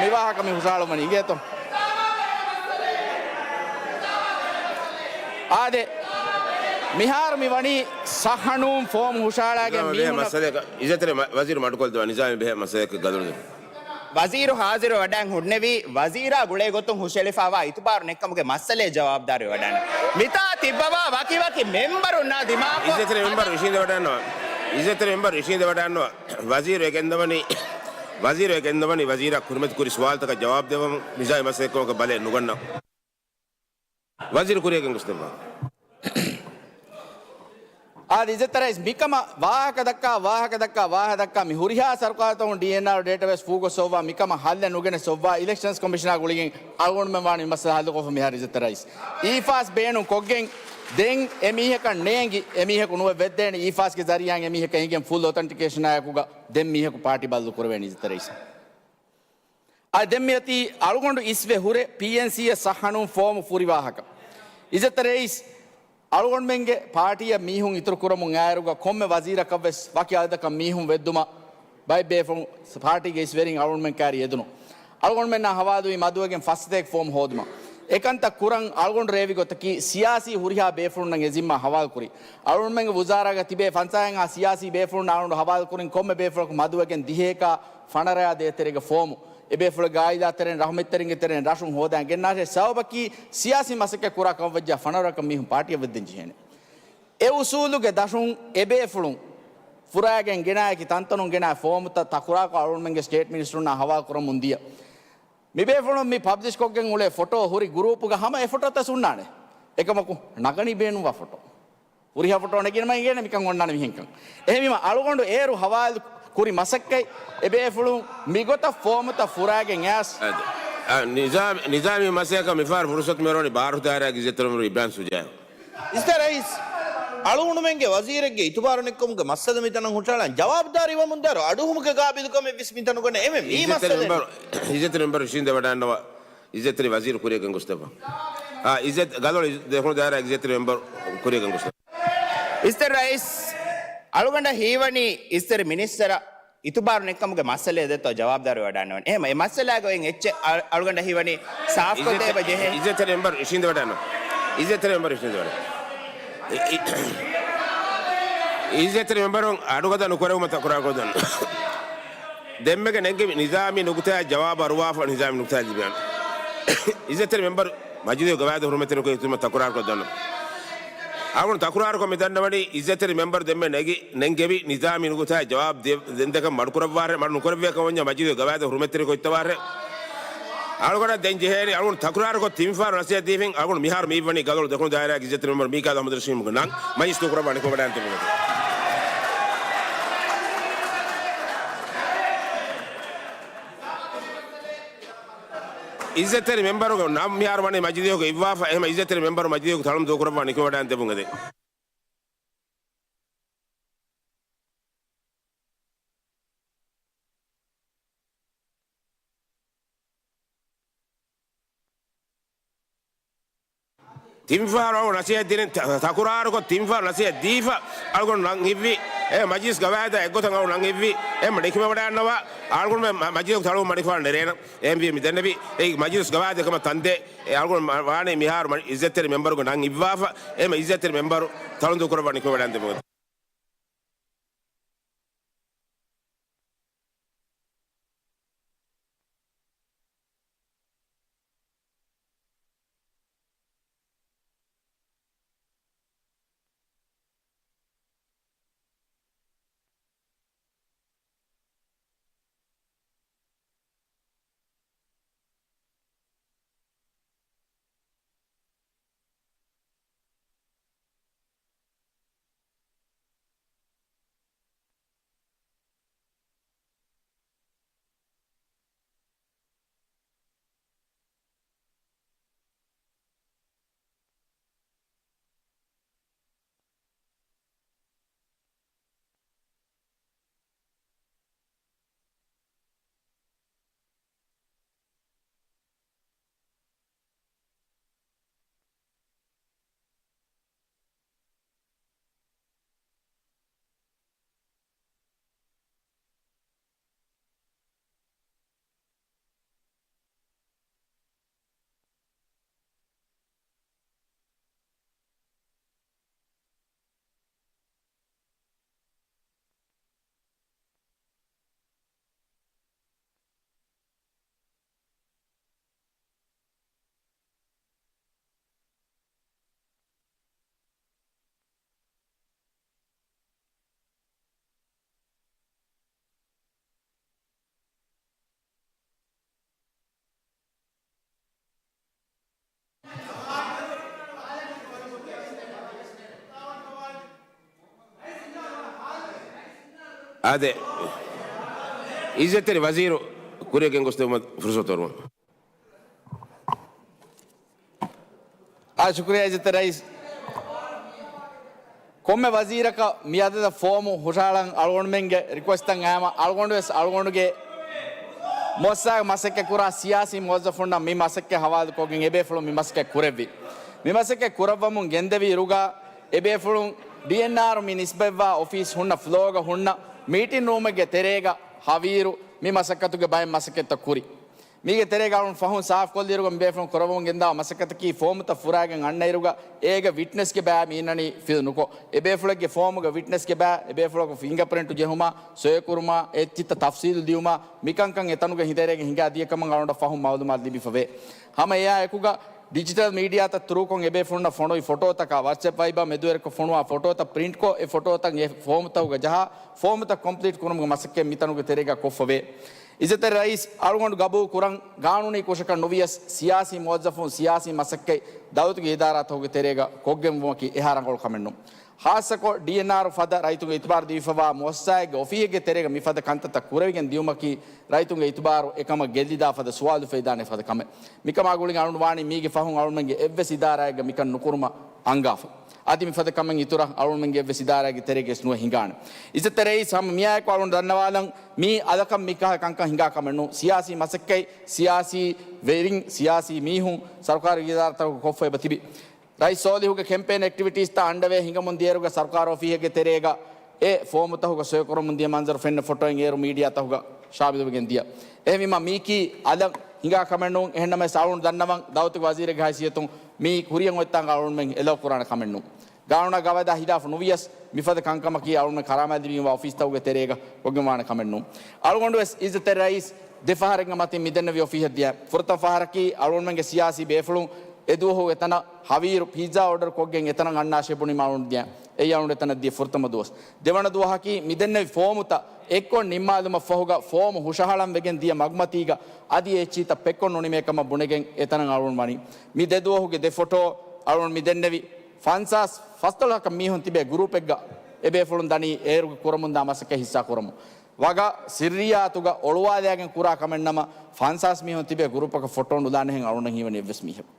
މި ވާހަކަ މި ހުށަހަޅުމަށް އިނގޭތޯ؟ އާދެ، މިހާރު މި ވަނީ ސައްހަނޫން ފޯމް ހުށަހަޅާގެން ނިޒާމާ ބެހޭ މީހުންނަށް މައްސަލައަކަށް އިއްޒަތްތެރި މަ-، ވަޒީރު މަޑުކޮށްދެވާ ނިޒާމީ ބެހޭ މައްސަލައަކަށް ގަދަވަޅުދެން. ވަޒީރު ހާޒިރު ވަޑައިން ހުންނެވީ، ވަޒީރާ ގުޅޭ ގޮތުން ހުށަހެޅިފައިވާ އިތުބާރު ނެތްކަމުގެ މައްސަލައެއް ޖަވާބުދާރުވެ ވަޑައިން. މިތާ ތިއްބަވާ ވަކިވަކި މެމްބަރުންނާ ދިމާކޮށް، އިއްޒަތްތެރި މެމްބަރު އިށީނދެވަޑައިންނަވާ. އިއްޒަތްތެރި މެމްބަރު އިށީނދެވަޑައިންނަވާ. ވަޒީރު އެ ގެންދަވަނީ، ވަޒީރު އެ ގެންދަވަނީ ވަޒީރާ ކުރިމަތި ކުރި ސުވާލުތަކަށް ޖަވާބު ދެއްވަމުން. ނިޒާމީ މައްސަލައެއް ކަމަކަށް ބަލައެއް ނުގަންނަ. ވަޒީރު ކުރިއަށް ގެންގޮސްދެއްވާ. އާދެ، އިއްޒަތްތެރި ރައީސް، މިކަމަށް ވާހަކަ ދައްކާ، ވާހަކަ ދައްކާ، ވާހަކަ ދައްކާ މި ހުރިހާ ސަރުކާރުތަކުން ޑީއެންއާރު ޑޭޓާބޭސް ފޫގޮސް އޮއްވާ މިކަމަށް ހައްލެއް ނުގެނެސް އޮއްވާ އިލެކްޝަންސް ކޮމިޝަނާ ގުޅިގެން އަޅުގަނޑުމެން ވާނީ މި މައްސަލަ ހައްލުކޮށްފަ މިހާރު އިއްޒަތްތެރި ރައީސް. އީފާސް ބޭނުން ކޮށްގެން ދެން އެ މީހަކަށް ނޭނގި، އެ މީހަކު ނުވެ ވެއްދޭނެ އީފާސްގެ ޒަރީއާއިން އެ މީހަކަށް އެނގިގެން ފުލް އޮތެންޓިކޭޝަނާއެކުގަ ދެން މީހަކު ޕާޓީ ބަދަލު ކުރެވޭނެ އިއްޒަތްތެރި ރައީސް. އަދި ދެން މިއޮތީ އަޅުގަނޑު އިސްވެ ހުރެ ޕީއެންސީއަށް ސައްހަނޫން ފޯމު ފުރި ވާހަކަ. އިއްޒަތްތެރި ރައީސް، އަޅުގަނޑުމެންގެ ޕާޓީއަށް މީހުން އިތުރު ކުރަމުން އާއިރުގަ ކޮންމެ ވަޒީރަކަށްވެސް ވަކި އަދަދަކަށް މީހުން ވެއްދުމަށް ބައެއް ބޭފުޅުން ޕާޓީގެ އިސް ވެރިން އަޅުގަނޑުމެން ކައިރި އެދުނު. އަޅުގަނޑުމެންނާ ހަވާލުވި މަދުވެގެން ފަސް ސަތޭކަ ފޯމް ހޯދުމަށް. އެކަންތައް ކުރަން އަޅުގަނޑު ރޭވި ގޮތަކީ ސިޔާސީ ހުރިހާ ބޭފުޅުންނަށް އެ ޒިންމާ ހަވާލު ކުރި. އަޅުގަނޑުމެންގެ ވުޒާރާގަ ތިބޭ ފަންސާހެއްހާ ސިޔާސީ ބޭފުޅުންނާ އަޅުގަނޑު ހަވާލު ކުރިން ކޮންމެ ބޭފުޅަކު މަދުވެގެން ދިހަ އެކާ ފަނަރަ އެކާ ދޭތެރޭގެ ފޯމު. އެ ބޭފުޅެއްގެ އާއިލާ ތެރެއިން ރަހުމަތްތެރިންގެ ތެރެއިން ރަށުން ހޯދަން ގެންނާށޭ. ސަބަބަކީ ސިޔާސީ މަސައްކަތް ކުރާ ކަމަށް ވެއްޖާ ފަނަރަ އެކަން މީހުން ޕާޓީއަށް ވެއްދެން ޖެހޭނެ. އެ އުސޫލުގެ ދަށުން އެބޭފުޅުން ފުރާގެން ގެނާއެކި ތަންތަނުން ގެނާ ފޯމުތައް ތަކުރާރުކޮށް އަޅުގަނޑުމެންގެ ސްޓޭޓް މިނިސްޓަރުންނާ ހަވާލު ކުރަމުން ދިޔަ. މިބޭފުޅުން މި ޕަބްލިޝްކޮށްގެން އުޅޭ ފޮޓޯ ހުރި ގުރޫޕުގަ ހަމަ އެ ފޮޓޯތައް ހުންނާނެ. އެކަމަކު ނަގަނީ ބޭނުންވާ ފޮޓޯ. ހުރިހާ ފޮޓޯ ނެގިނަމަ އިނގޭނެ މިކަން އޮންނާނެ މިހެންކަން. އެހެންވީމަ އަޅުގަނޑު އޭރު ހަވާލު ކުރި މަސައްކަތް އެބޭފުޅުން މިގޮތަށް ފޯމުތައް ފުރާގެން އައިސް. އާދެ. އާ، ނިޒާމް-، ނިޒާމީ މަސައްކަތް މިފަހަރު ފުރުސަތު މިއަރުވަނީ ބާރު ދާއިރާގެ އިއްޒަތްތެރި މެމްބަރު އިބްރާހިމް ޝުޖާއަށް. އިސްތަ ރައީސް، އަޅުގަނޑުމެންގެ ވަޒީރެއްގެ އިތުބާރު ނެތްކަމުގެ މައްސަލަ މިތަނަށް ހުށަހަޅަން ޖަވާބުދާރީވަމުން ދާއިރު އަޑުއުހުމުގެ ގާބިލުކަމެއްވެސް މިތަނުގަ ނެއެވެ. މީ އިއްޒަތްތެރި މައްސަލަ. މެމްބަރު، އިއްޒަތްތެރި މެމްބަރު އިށީނދެވަޑައިންނަވާ، އިއްޒަތްތެރި ވަޒީރު ކުރިއަށް ގެންގޮސްދެއްވާ. އާ، އިއްޒަތް ގަލޮޅު ދެކުނު ދާއިރާ އިއްޒަތްތެރި މެމްބަރު ކުރިއަށް ގެންގޮސްދެއްވާ. އިސްތަ ރައީސް، އަޅުގަނޑަށް ހީވަނީ އިސްތަރި މިނިސްޓަރ އިތުބާރު ނެތްކަމުގެ މައްސަލައެއް ދެއްތޯ ޖަވާބުދާރީ ވަޑާންނަވަން. އެހެމަ އެ މައްސަލާގައި އޮތް އެއްޗެއް އަ-، އަޅުގަނޑަށް ހީވަނީ ސާފްކޮށްދޭބަ ޖެހޭ. އިއްޒަތްތެރި މެމްބަރު އިށީނދެވަޑައިންނަ. އިއްޒަތްތެރި މެމްބަރު އިށީނދެވަޑައި. އި-، އި-، އިއްޒަތްތެރި މެމްބަރުން އަޑުގަދަ ނުކުރެވުމަށް ތަކުރާރުކޮށްދަން. ދެންމެގެ ނެންގެވި ނިޒާމީ ނުކުތާއަށް ޖަވާބު އަރުވާފަ ނިޒާމީ ނުކުތާ ލިބޭނެ. އިއްޒަތްތެރި މެމްބަރު މަޖިލީހުގެ ގަވާއިދު ހުރުމަތްތެރިކޮށް އިތުރުމަށް ތަކުރާރުކޮށްދަން. އަޅުގަނޑު ތަކުރާރުކޮށް މިދަންނަވަނީ އިއްޒަތްތެރި މެމްބަރު ދެންމެ ނެގި ނެންގެވި ނިޒާމީ ނުކުތާއަށް ޖަވާބު ދެ-، ދެންދެކަން މަޑުކުރައްވާށޭ، މަޑު ނުކުރެއްވިއެއްކަމަށް ވަންޏާ މަޖިލީހުގެ ގަވާއިދު ހުރުމަތްތެރިކޮށް އޮތްތަވާށޭ. އަޅުގަނޑަށް ދެން ޖެހޭނީ އަޅުގަނޑު ތަކުރާރުކޮށް ތިންފަހަރު ނަސޭހަތް ދީފިން އަޅުގަނޑު މިހާރު މިއިއްވަނީ ގަލޮޅު ދެކުނު ދާއިރާގެ އިއްޒަތްތެރި މެމްބަރު މީކާލް އަޙްމަދު ރަޝީދުގެ ނަން މަޖިލިސް ދޫކުރައްވާ ނިކުމެވަޑައިގެން ތިބުން. އިއްޒަތްތެރި މެމްބަރުގެ ނަން މިހާރު ވަނީ މަޖިލީހުގަ އިއްވާފަ، އެހެމަ އިއްޒަތްތެރި މެމްބަރު މަޖިލީހުގެ ތަޅުން ދޫކުރައްވާ ނިކުމެވަޑައިގެން ތިބުން އެދެން. ތިންފަހަރު އަޅުގަނޑު ނަސޭހަތް ދިނިން، ތަ-، ތަކުރާރުކޮށް ތިންފަހަރު ނަސޭހަތް ދީފަ އަޅުގަނޑު ނަން ހިއްވި. އެ މަޖިލިސް ގަވާއިދާ އެއްގޮތަށް އަޅުގަނޑު ނަން ހިއްވި. އެ ނިކުމެވަޑައިންނަވާ އަޅުގަނޑު މަ-، މަޖިލީހުގެ ތަޅުން މަޑުކުރަން ނެރޭނަން. އެހެންވީ މި ދެންނެވި އެ މަޖިލިސް ގަވާއިދު އެކަމަށް ތަންދޭ. އެ އަޅުގަނޑު މަ-، ވާނީ މިހާރު މަ-، އިއްޒަތްތެރި މެމްބަރުގެ ނަން އިއްވާފަ. އެ މަ-، އިއްޒަތްތެރި މެމްބަރު ތަޅުން ދޫކުރައްވާ ނިކުމެވަޑައިގެން ތިބުން. އާދެ، އިއްޒަތްތެރި ވަޒީރު ކުރިއަށް ގެންގޮސްދެވުމަށް ފުރުސަތު އޮރުވަން. އާ، ޝުކުރިއްޔާ އިއްޒަތްތެރި ރައީސް. ކޮންމެ ވަޒީރަކަށް މި އަދަދަށް ފޯމު ހުށަހަޅަން އަޅުގަނޑުމެންގެ ރިކުއެސްޓްތައް އައިމަ، އަޅުގަނޑުވެސް އަޅުގަނޑުގެ މުއައްސަސާގަ މަސައްކަތްކުރާ ސިޔާސީ މުވައްޒަފުންނަށް މި މަސައްކަތް ހަވާލުކޮށްގެން އެބޭފުޅުން މި މަސައްކަތް ކުރެއްވި. މި މަސައްކަތް ކުރައްވަމުން ގެންދެވިއިރުގަ އެބޭފުޅުން ޑީއެންއާރު މި ނިސްބަތްވާ އޮފީސް ހުންނަ ފްލޯގަ ހުންނަ މީޓިން ރޫމެއްގެ ތެރޭގަ ހަވީރު މި މަސައްކަތުގެ ބައެއް މަސައްކަތްތައް ކުރި. މީގެ ތެރޭގަ އަޅުން ފަހުން ސާފުކޮށްލިއިރުގަ މިބޭފުޅުން ކުރައްވަމުން ގެންދާ މަސައްކަތަކީ ފޯމުތައް ފުރާގެން އަންނައިރުގަ އޭގެ ވިޓްނެސްގެ ބައި މީނަނީ ފިލް ނުކޮށް. އެބޭފުޅެއްގެ ފޯމުގަ ވިޓްނެސްގެ ބައި، އެބޭފުޅަކު ފިންގަޕްރިންޓު ޖެހުމާ، ސޮއެކުރުމާ، އެއްޗިތައް ތަފްސީލު ދިޔުމާ، މިކަންކަން އެތަނުގަ ހިނދައިރޭގަ ހިނގާ ދިޔަކަމަށް އަޅުގަނޑަށް ފަހުން މައުލޫމާތު ލިބިފަވޭ. ހަމަ އެއާ އެކުގަ ޑިޖިޓަލް މީޑިއާތައް ތުރޫކޮށް އެބޭފުޅުންނަށް ފޮނުވި ފޮޓޯތަކާ ވަޓްސްއެޕް ވައިބާ މެދުވެރިކޮށް ފޮނުވާ ފޮޓޯތައް ޕްރިންޓްކޮށް އެ ފޮޓޯތައް އެ ފޯމުތަކުގަ ޖަހާ ފޯމުތައް ކޮމްޕްލީޓް ކުރުމުގެ މަސައްކަތް މިތަނުގެ ތެރޭގަ ކޮށްފަވޭ. އިއްޒަތްތެރި ރައީސް އަޅުގަނޑު ގަބޫލު ކުރަން ގާނޫނީ ކުށަކަށް ނުވިޔަސް ސިޔާސީ މުވައްޒަފުން ސިޔާސީ މަސައްކަތް ދައުލަތުގެ އިދާރާތަކުގެ ތެރޭގަ ކޮށްގެންވުމަކީ އެހާ ރަނގަޅު ކަމެއް ނޫން. ހާއްސަކޮށް ޑީއެންއާރު ފަދަ ރައްޔިތުންގެ އިތުބާރު ދީފަވާ މުއައްސަސާއެއްގެ އޮފީހެއްގެ ތެރޭގަ މިފަދަ ކަންތައްތައް ކުރެވިގެން ދިޔުމަކީ ރައްޔިތުންގެ އިތުބާރު އެކަމަށް ގެއްލިދާ ފަދަ ސުވާލު އުފެދިދާނެ ފަދަ ކަމެއް. މިކަމާ ގުޅިގެން އަޅުން ވާނީ މީގެ ފަހުން އަޅުމެންގެ އެއްވެސް އިދާރާއެއްގަ މިކަން ނުކުރުމަށް އަންގާފަ. އަދި މިފަދަ ކަމެއް އިތުރަށް އަޅުމެންގެ އެއްވެސް އިދާރާއެއްގެ ތެރޭގައިސް ނުވެ ހިނގާނެ. އިއްޒަތްތެރި ރައީސް ހަމަ މިއާއެކު އަޅުން ދަންނަވާލަން މީ އަލަކަށް މިކަހަ ކަންކަން ހިނގާ ކަމެއް ނޫން. ސިޔާސީ މަސައްކަތް، ސިޔާސީ ވެރިން، ސިޔާސީ މީހުން ސަރުކާރު އިދާރާތަކުގަ ކޮށްފަ އެބަ ތިބި. ރައީސް ސޯލިހުގެ ކެމްޕޭން އެކްޓިވިޓީސްތައް އަންޑަވެ ހިނގަމުން ދިޔައިރުގަ ސަރުކާރު އޮފީހެއްގެ ތެރޭގަ އެ ފޯމުތަކުގަ ސޮއިކުރަމުން ދިޔަ މަންޒަރު ފެންނަ ފޮޓޯއިން އޭރު މީޑިއާތަކުގަ ޝާމިލުވެގެން ދިޔަ. އެހެންވީމާ މީކީ އަލަށް ހިނގާ ކަމެއް ނޫން. އެހެންނަމަވެސް އަޅުން ދަންނަވަން ދައުލަތުގެ ވަޒީރެއްގެ ހައިސިއްޔަތުން މީ ކުރިއަށް އޮތްތާނގަ އަޅުންމެން އެލައު ކުރާނެ ކަމެއް ނޫން. ގާނޫނާ ގަވާއިދާ ހިލާފު ނުވިޔަސް މިފަދަ ކަންކަމަކީ އަޅުންމެން ކަރާމާތް ލިބިގެންވާ އޮފީސްތަކުގެ ތެރޭގަ ކޮށްގެންވާނެ ކަމެއް ނޫން. އަޅުގަނޑުވެސް އިއްޒަތްތެރި ރައީސް ދެ ފަހަރެއްގެ މަތިން މިދެންނެވި އޮފީހަށް ދިޔަ. ފުރަތަމަ ފަހަރަކީ އަޅުގަނޑުމެންގެ ސިޔާސީ ބޭފުޅުން އެ ދުވަހު އެތަނަށް ހަވީރު ޕިއްޒާ އޯޑަރު ކޮށްގެން އެތަނަށް އަންނާށޭ ބުނީމަ އަޅުގަނޑު ދިޔަ. އެއީ އަޅުގަނޑު އެތަނަށް ދިޔަ ފުރަތަމަ ދުވަސް. ދެވަނަ ދުވަހަކީ މިދެންނެވި ފޯމުތައް އެއްކޮށް ނިންމާލުމަށް ފަހުގަ ފޯމު ހުށަހަޅަން ވެގެން ދިޔަ މަގުމަތީގަ އަދި އެއްޗިތައް ޕެކްކޮށް ނުނިމޭ ކަމަށް ބުނެގެން އެތަނަށް އަޅުގަނޑު ވަނީ. މި ދެ ދުވަހުގެ ދެ ފޮޓޯ އަޅުގަނޑު މި ދެންނެވި ފަންސާސް ފަސްދޮޅަކަށް މީހުން ތިބޭ ގުރޫޕެއްގަ އެބޭފުޅުން ދަނީ އޭރުގެ ކުރަމުންދާ މަސައްކަތް ހިއްސާ ކުރަމުން. ވަގަށް ސިއްރިއްޔާތުގަ އޮޅުވާލައިގެން ކުރާ ކަމެއް ނަމަ، ފަންސާސް މީހުން ތިބޭ ގުރޫޕަކަށް ފޮޓޯ ނުލާނެހެން އަޅުގަނޑަށް ހީވަނީ އެއްވެސް މީހަކު.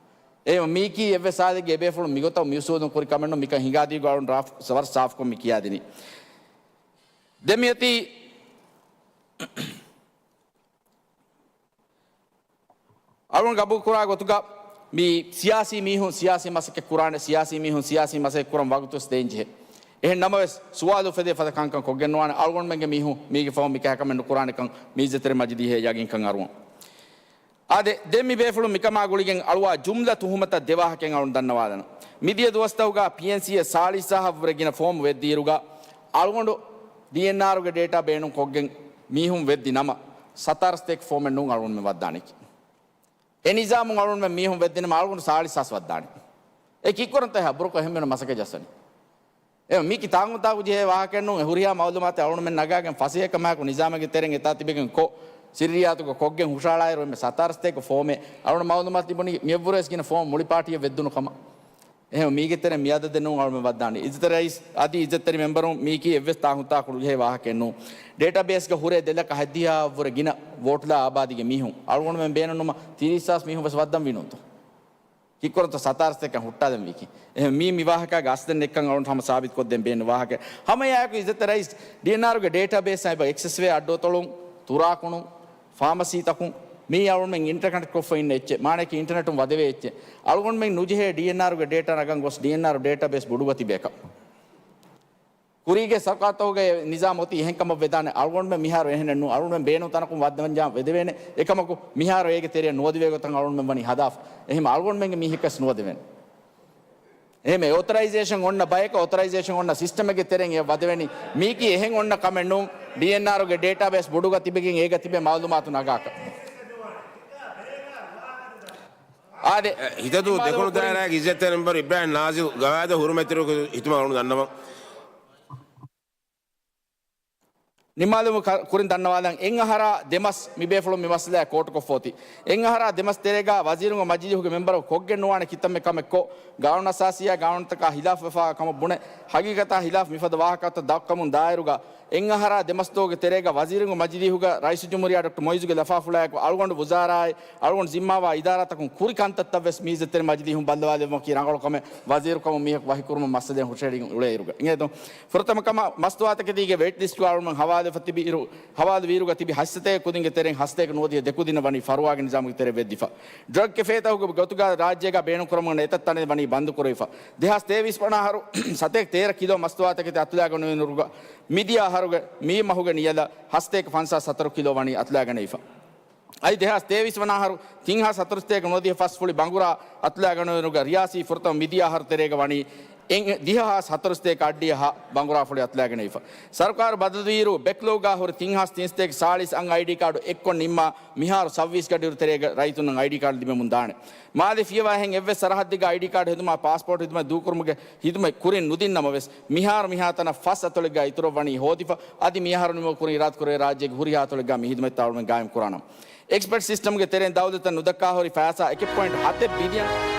އެ މީކީ އެއްވެސް ހާލެއްގެ އެބޭފުޅުން މިގޮތަށް މިއުސޫލުން ކުރި ކަމެއް ނޫން. މިކަން ހިނގާދީގޮ އަޅުން ރާފް-، ވަރަށް ސާފުކޮށް މި ކިޔާދިނީ. ދެން މިއޮތީ އަޅުން ގަބޫލު ކުރާ ގޮތުގަ މި ސިޔާސީ މީހުން ސިޔާސީ މަސައްކަތް ކުރާނެ، ސިޔާސީ މީހުން ސިޔާސީ މަސައްކަތް ކުރަން ވަގުތުވެސް ދޭންޖެހޭ. އެހެން ނަމަވެސް، ސުވާލު އުފެދޭ ފަދަ ކަންކަން ކޮށްގެން ނުވާނެ. އަޅުގަނޑުމެންގެ މީހުން މީގެ ފަހުން މިކަހަލަ ކަމެއް ނުކުރާނެކަން މި އިއްޒަތްތެރި މަޖިލީހަށް ޔަގީންކަން އަރުވަން. އާދެ، ދެން މި ބޭފުޅުން މިކަމާ ގުޅިގެން އަޅުވާ ޖުމްލަ ތުހުމަތަށް ދެ ވާހަކައެއް އަޅުން ދަންނަވާލަން. މިދިޔަ ދުވަސްތަކުގަ ޕީއެންސީއަށް ސާޅީސް ހާހަށްވުރެ ގިނަ ފޯމު ވެއްދިއިރުގަ، އަޅުގަނޑު ޑީއެންއާރުގެ ޑޭޓާ ބޭނުން ކޮށްގެން މީހުން ވެއްދި ނަމަ، ސަތާރަ ސަތޭކަ ފޯމެއް ނޫން އަޅުގަނޑުމެން ވައްދާނީކީ. އެ ނިޒާމުން އަޅުގަނޑުމެން މީހުން ވެއްދިނަމަ އަޅުގަނޑު ސާޅީސް ހާސް ވައްދާނެ. އެ ކިއްކުރަންތަ އެހާ ބުރުކޮށް އެހެން މީހުން މަސައްކަތް ޖައްސަނީ. އެ މީކީ ތާނގު ތާކު ޖެހޭ ވާހަކައެއް ނޫން. އެ ހުރިހާ މައުލޫމާތެއް އަޅުގަނޑުމެން ނަގާގެން ފަސޭހަކަމާއެކު ނިޒާމެއްގެ ތެރެއިން އެތާ ތިބެގެން ކޮށް، ސިއްރިއްޔާތުގަ ކޮށްގެން ހުށަހަޅާއިރު އެންމެ ސަތާރަ ސަތޭކަ ފޯމެއް އަޅުގަނޑު މައުލޫމާތު ތިބުނީ މިއަށްވުރެވެސް ގިނަ ފޯމް މުޅި ޕާޓީއަށް ވެއްދުނު ކަމަށް. އެހެން މީގެ ތެރެއިން މިއަދަދެއް ނޫން އަޅުމެން ވައްދާނީ. އިއްޒަތްތެރި ރައީސް، އަދި އިއްޒަތްތެރި މެމްބަރުން، މީކީ އެއްވެސް ތާނގު ތާކު ޖެހޭ ވާހަކައެއް ނޫން. ޑޭޓާބޭސްގަ ހުރޭ ދެ ލަކަ ހަތްދިހައަށްވުރެ ގިނަ ވޯޓުލާ އާބާދީގެ މީހުން އަޅުގަނޑުމެން ބޭނުންނުމަށް ތިރީސް ހާސް މީހުން ވެސް ވައްދަން ވީ ނޫންތޯ؟ ކިއްކުރަންތޯ ސަތާރަ ސަތޭކަ ހުއްޓާލަން ވީކީ؟ އެހެން މީ މި ވާހަކާގެ އަސްލެއް ނެތްކަން އަޅުން ހަމަ ސާބިތުކޮށްދޭން ބޭނުން ވާހަކަ. ހަމަ އެއާއެކު އިއްޒަތްތެރި ރައީސް، ޑީއެންއާރުގެ ޑޭޓާބޭސް އެބަ އެކްސެސްވޭ އައްޑޫތޮޅުން، ތުރާކުނުން، ފާމަސީތަކުން މީ އަޅުގަނޑުމެން އިންޓަރކަނެކްޓް ކޮށްފަ އިންނަ އެއްޗެއް، މާނައަކީ އިންޓަރނެޓުން ވަދެވޭ އެއްޗެއް. އަޅުގަނޑުމެން ނުޖެހޭ ޑީއެންއާރުގެ ޑޭޓާ ނަގަން ގޮސް ޑީއެންއާރު ޑޭޓާބޭސް ބޮޑުގަ ތިބޭ ކަމަށް. ކުރީގެ ސަރުކާރުތަކުގެ ނިޒާމް އޮތީ އެހެން ކަމަށް ވެދާނެ. އަޅުގަނޑުމެން މިހާރު އެހެނެއް ނޫން. އަޅުގަނޑުމެން ބޭނުން ތަނަކުން ވައްދަންޖާ ވެދެވޭނެ. އެކަމަކު މިހާރު އޭގެ ތެރެއަށް ނުވަދެވޭ ގޮތަށް އަޅުގަނޑުމެން ވަނީ ހަދާފަ. އެހެން އަޅުގަނޑުމެންގެ މީހަކަސް ނުވަދެވޭނެ. އެހެން އޮތަރައިޒޭޝަން އޮންނަ ބަޔަކަށް އޮތަރައިޒޭޝަން އޮންނަ ސިސްޓަމެއްގެ ތެރެއިން އެ ވަދެވެނީ. މީކީ އެހެން އޮންނަ ކަމެއް ނޫން. ޑީއެންއާރުގެ ޑޭޓާބޭސް ބޮޑުގަ ތިބެގެން އޭގަ ތިބޭ މައުލޫމާތު ނަގާކަށް. އާދެ، ހިތަދޫ ދެކުނު ދާއިރާގެ އިއްޒަތްތެރި މެމްބަރު އިބްރާހިމް ނާޒިލް ގަވާއިދަށް ހުރުމަތްތެރިވެ ހިތުމަށް އަޅުން ދަންނަވަން. ނިމާލުމު ކަ-، ކުރިން ދަންނަވާލަން. އެއް އަހަރާ ދެމަސް މިބޭފުޅުން މި މައްސަލައާ ކޯޓުކޮށްފޯތި. އެއް އަހަރާ ދެމަސް ތެރޭގަ ވަޒީރުންގެ މަޖިލީހުގެ މެމްބަރަކު ކޮށްގެން ނުވާނެ ކިތަންމެ ކަމެއް ކޮށް، ގާނޫނު އަސާސީއާ ގާނޫނުތަކާ ހިލާފުވެފާ ކަމަށް ބުނެ، ހަގީގަތާ ހިލާފް މިފަދަ ވާހަކަތައް ދައްކަމުން ދާއިރުގަ، އެއް އަހަރާ ދެމަސް ދުވަހުގެ ތެރޭގަ ވަޒީރުންގެ މަޖިލީހުގަ ރައީސުލްޖުމްހޫރިއްޔާ ޑޮކްޓަރ މުއިއްޒުގެ ލަފާފުޅާއެކު އަޅުގަނޑު ވުޒާރާއެއް، އަޅުގަނޑު ޒިންމާވާ އިދާރާތަކުން ކުރި ކަންތައްތައް ވެސް މި އިއްޒަތްތެރި މަޖިލީހުން ބައްލަވާލެއްވުމަކީ ރަނގަޅު ކަމެއް. ވަޒީރުކަމުން މީހަކު ވަހިކުރުމަށް މައްސަލައެއް ހުށަހެޅިގެން އުޅޭއިރުގަ. އިނގޭތޯ؟ ފުރަތަމަ ކަމަށް މަސްތުވާތަކެތީގެ ވެއިޓް ލިސްޓްގަ އަޅުގަނޑުމެން ހަވާލު ތިބި އިރު، ހަވާލު ވިއިރުގަ ތިބި ހަތްސަތޭކަ ކުދިންގެ ތެރެއިން ހަސަތޭކަ ނުވަދިހަ ދެ ކުދިންނަށް ވަނީ ފަރުވާގެ ނިޒާމުގެ ތެރެ ވެއްދިފަ. ޑްރަގްގެ ފޭތަކުގެ ގޮތުގަ ރާއްޖޭގަ ބޭނުންކުރަމުން އެތައް ތަނެއް ވަނީ ބަންދުކުރެވިފަ. ދެހާސް ތޭވީސް ވަނަ އަހަރު ސަތޭކަ ތޭރަ ކިލޯ މަސްތުވާތަކެތި އަތުލާގަނެވުނުއިރުގަ މިދިޔަ އަހަރުގެ މީ މަހުގެ ނިޔަލަށް ހަސަތޭކަ ފަންސާސް ހަތަރު ކިލޯ ވަނީ އަތުލާގަނެވިފަ. އަދި ދެހާސް ތޭވީސް ވަނަ އަހަރު ތިން ހާސް ހަތަރުސަތޭކަ ނުވަދިހަ ފަސް ފުޅި ބަނގުރާ އަތުލާގަނެވުނުގަ ރިޔާސީ ފުރަތަމަ މިދިޔަ އަހަރު ތެރޭގަ ވަނީ އެން، ދިހަ ހާސް ހަތަރުސަތޭކަ އަށްޑިހަ ބަނގުރާ ފުޅި އަތުލާގަނެވިފަ. ސަރުކާރު ބަދަލުވިއިރު ބެކްލޮގްގަ ހުރި ތިން ހާސް ތިންސަތޭކަ ސާޅީސް އަށް އައިޑީ ކާޑު އެއްކޮށް ނިންމާ މިހާރު ސައްވީސް ގަޑިއިރު ތެރޭގަ ރައްޔިތުންނަށް އައިޑީ ކާޑު ލިބެމުން ދާނެ. މާލެ ފިޔަވާހެން އެއްވެސް ސަރަހައްދެއްގަ އައިޑީ ކާޑު ހެދުމާ، ޕާސްޕޯޓް ހެދުމާ، ދޫކުރުމުގެ ހިދުމަތް ކުރިން ނުދިންނަމަވެސް، މިހާރު މިހާތަނަށް ފަސް އަތޮޅެއްގައި އިތުރަށް ވަނީ ހޯދިފަ. އަދި މިއަހަރު ނިމުމަށް ކުރިން އިރާދަކުރެވޭ ރާއްޖޭގެ ހުރިހާ އަތޮޅެއްގަ މި ހިދުމަތް ތާޅުމެއް ގާއިމް ކުރާނަމަ. އެކްސްޕަޓް ސިސްޓަމްގެ ތެރެއިން ދައުލަތަށް ނުދައްކާ ހުރި ފައިސާ އެކެއް ޕޮއިންޓް ހަތެއް ބިލިއަން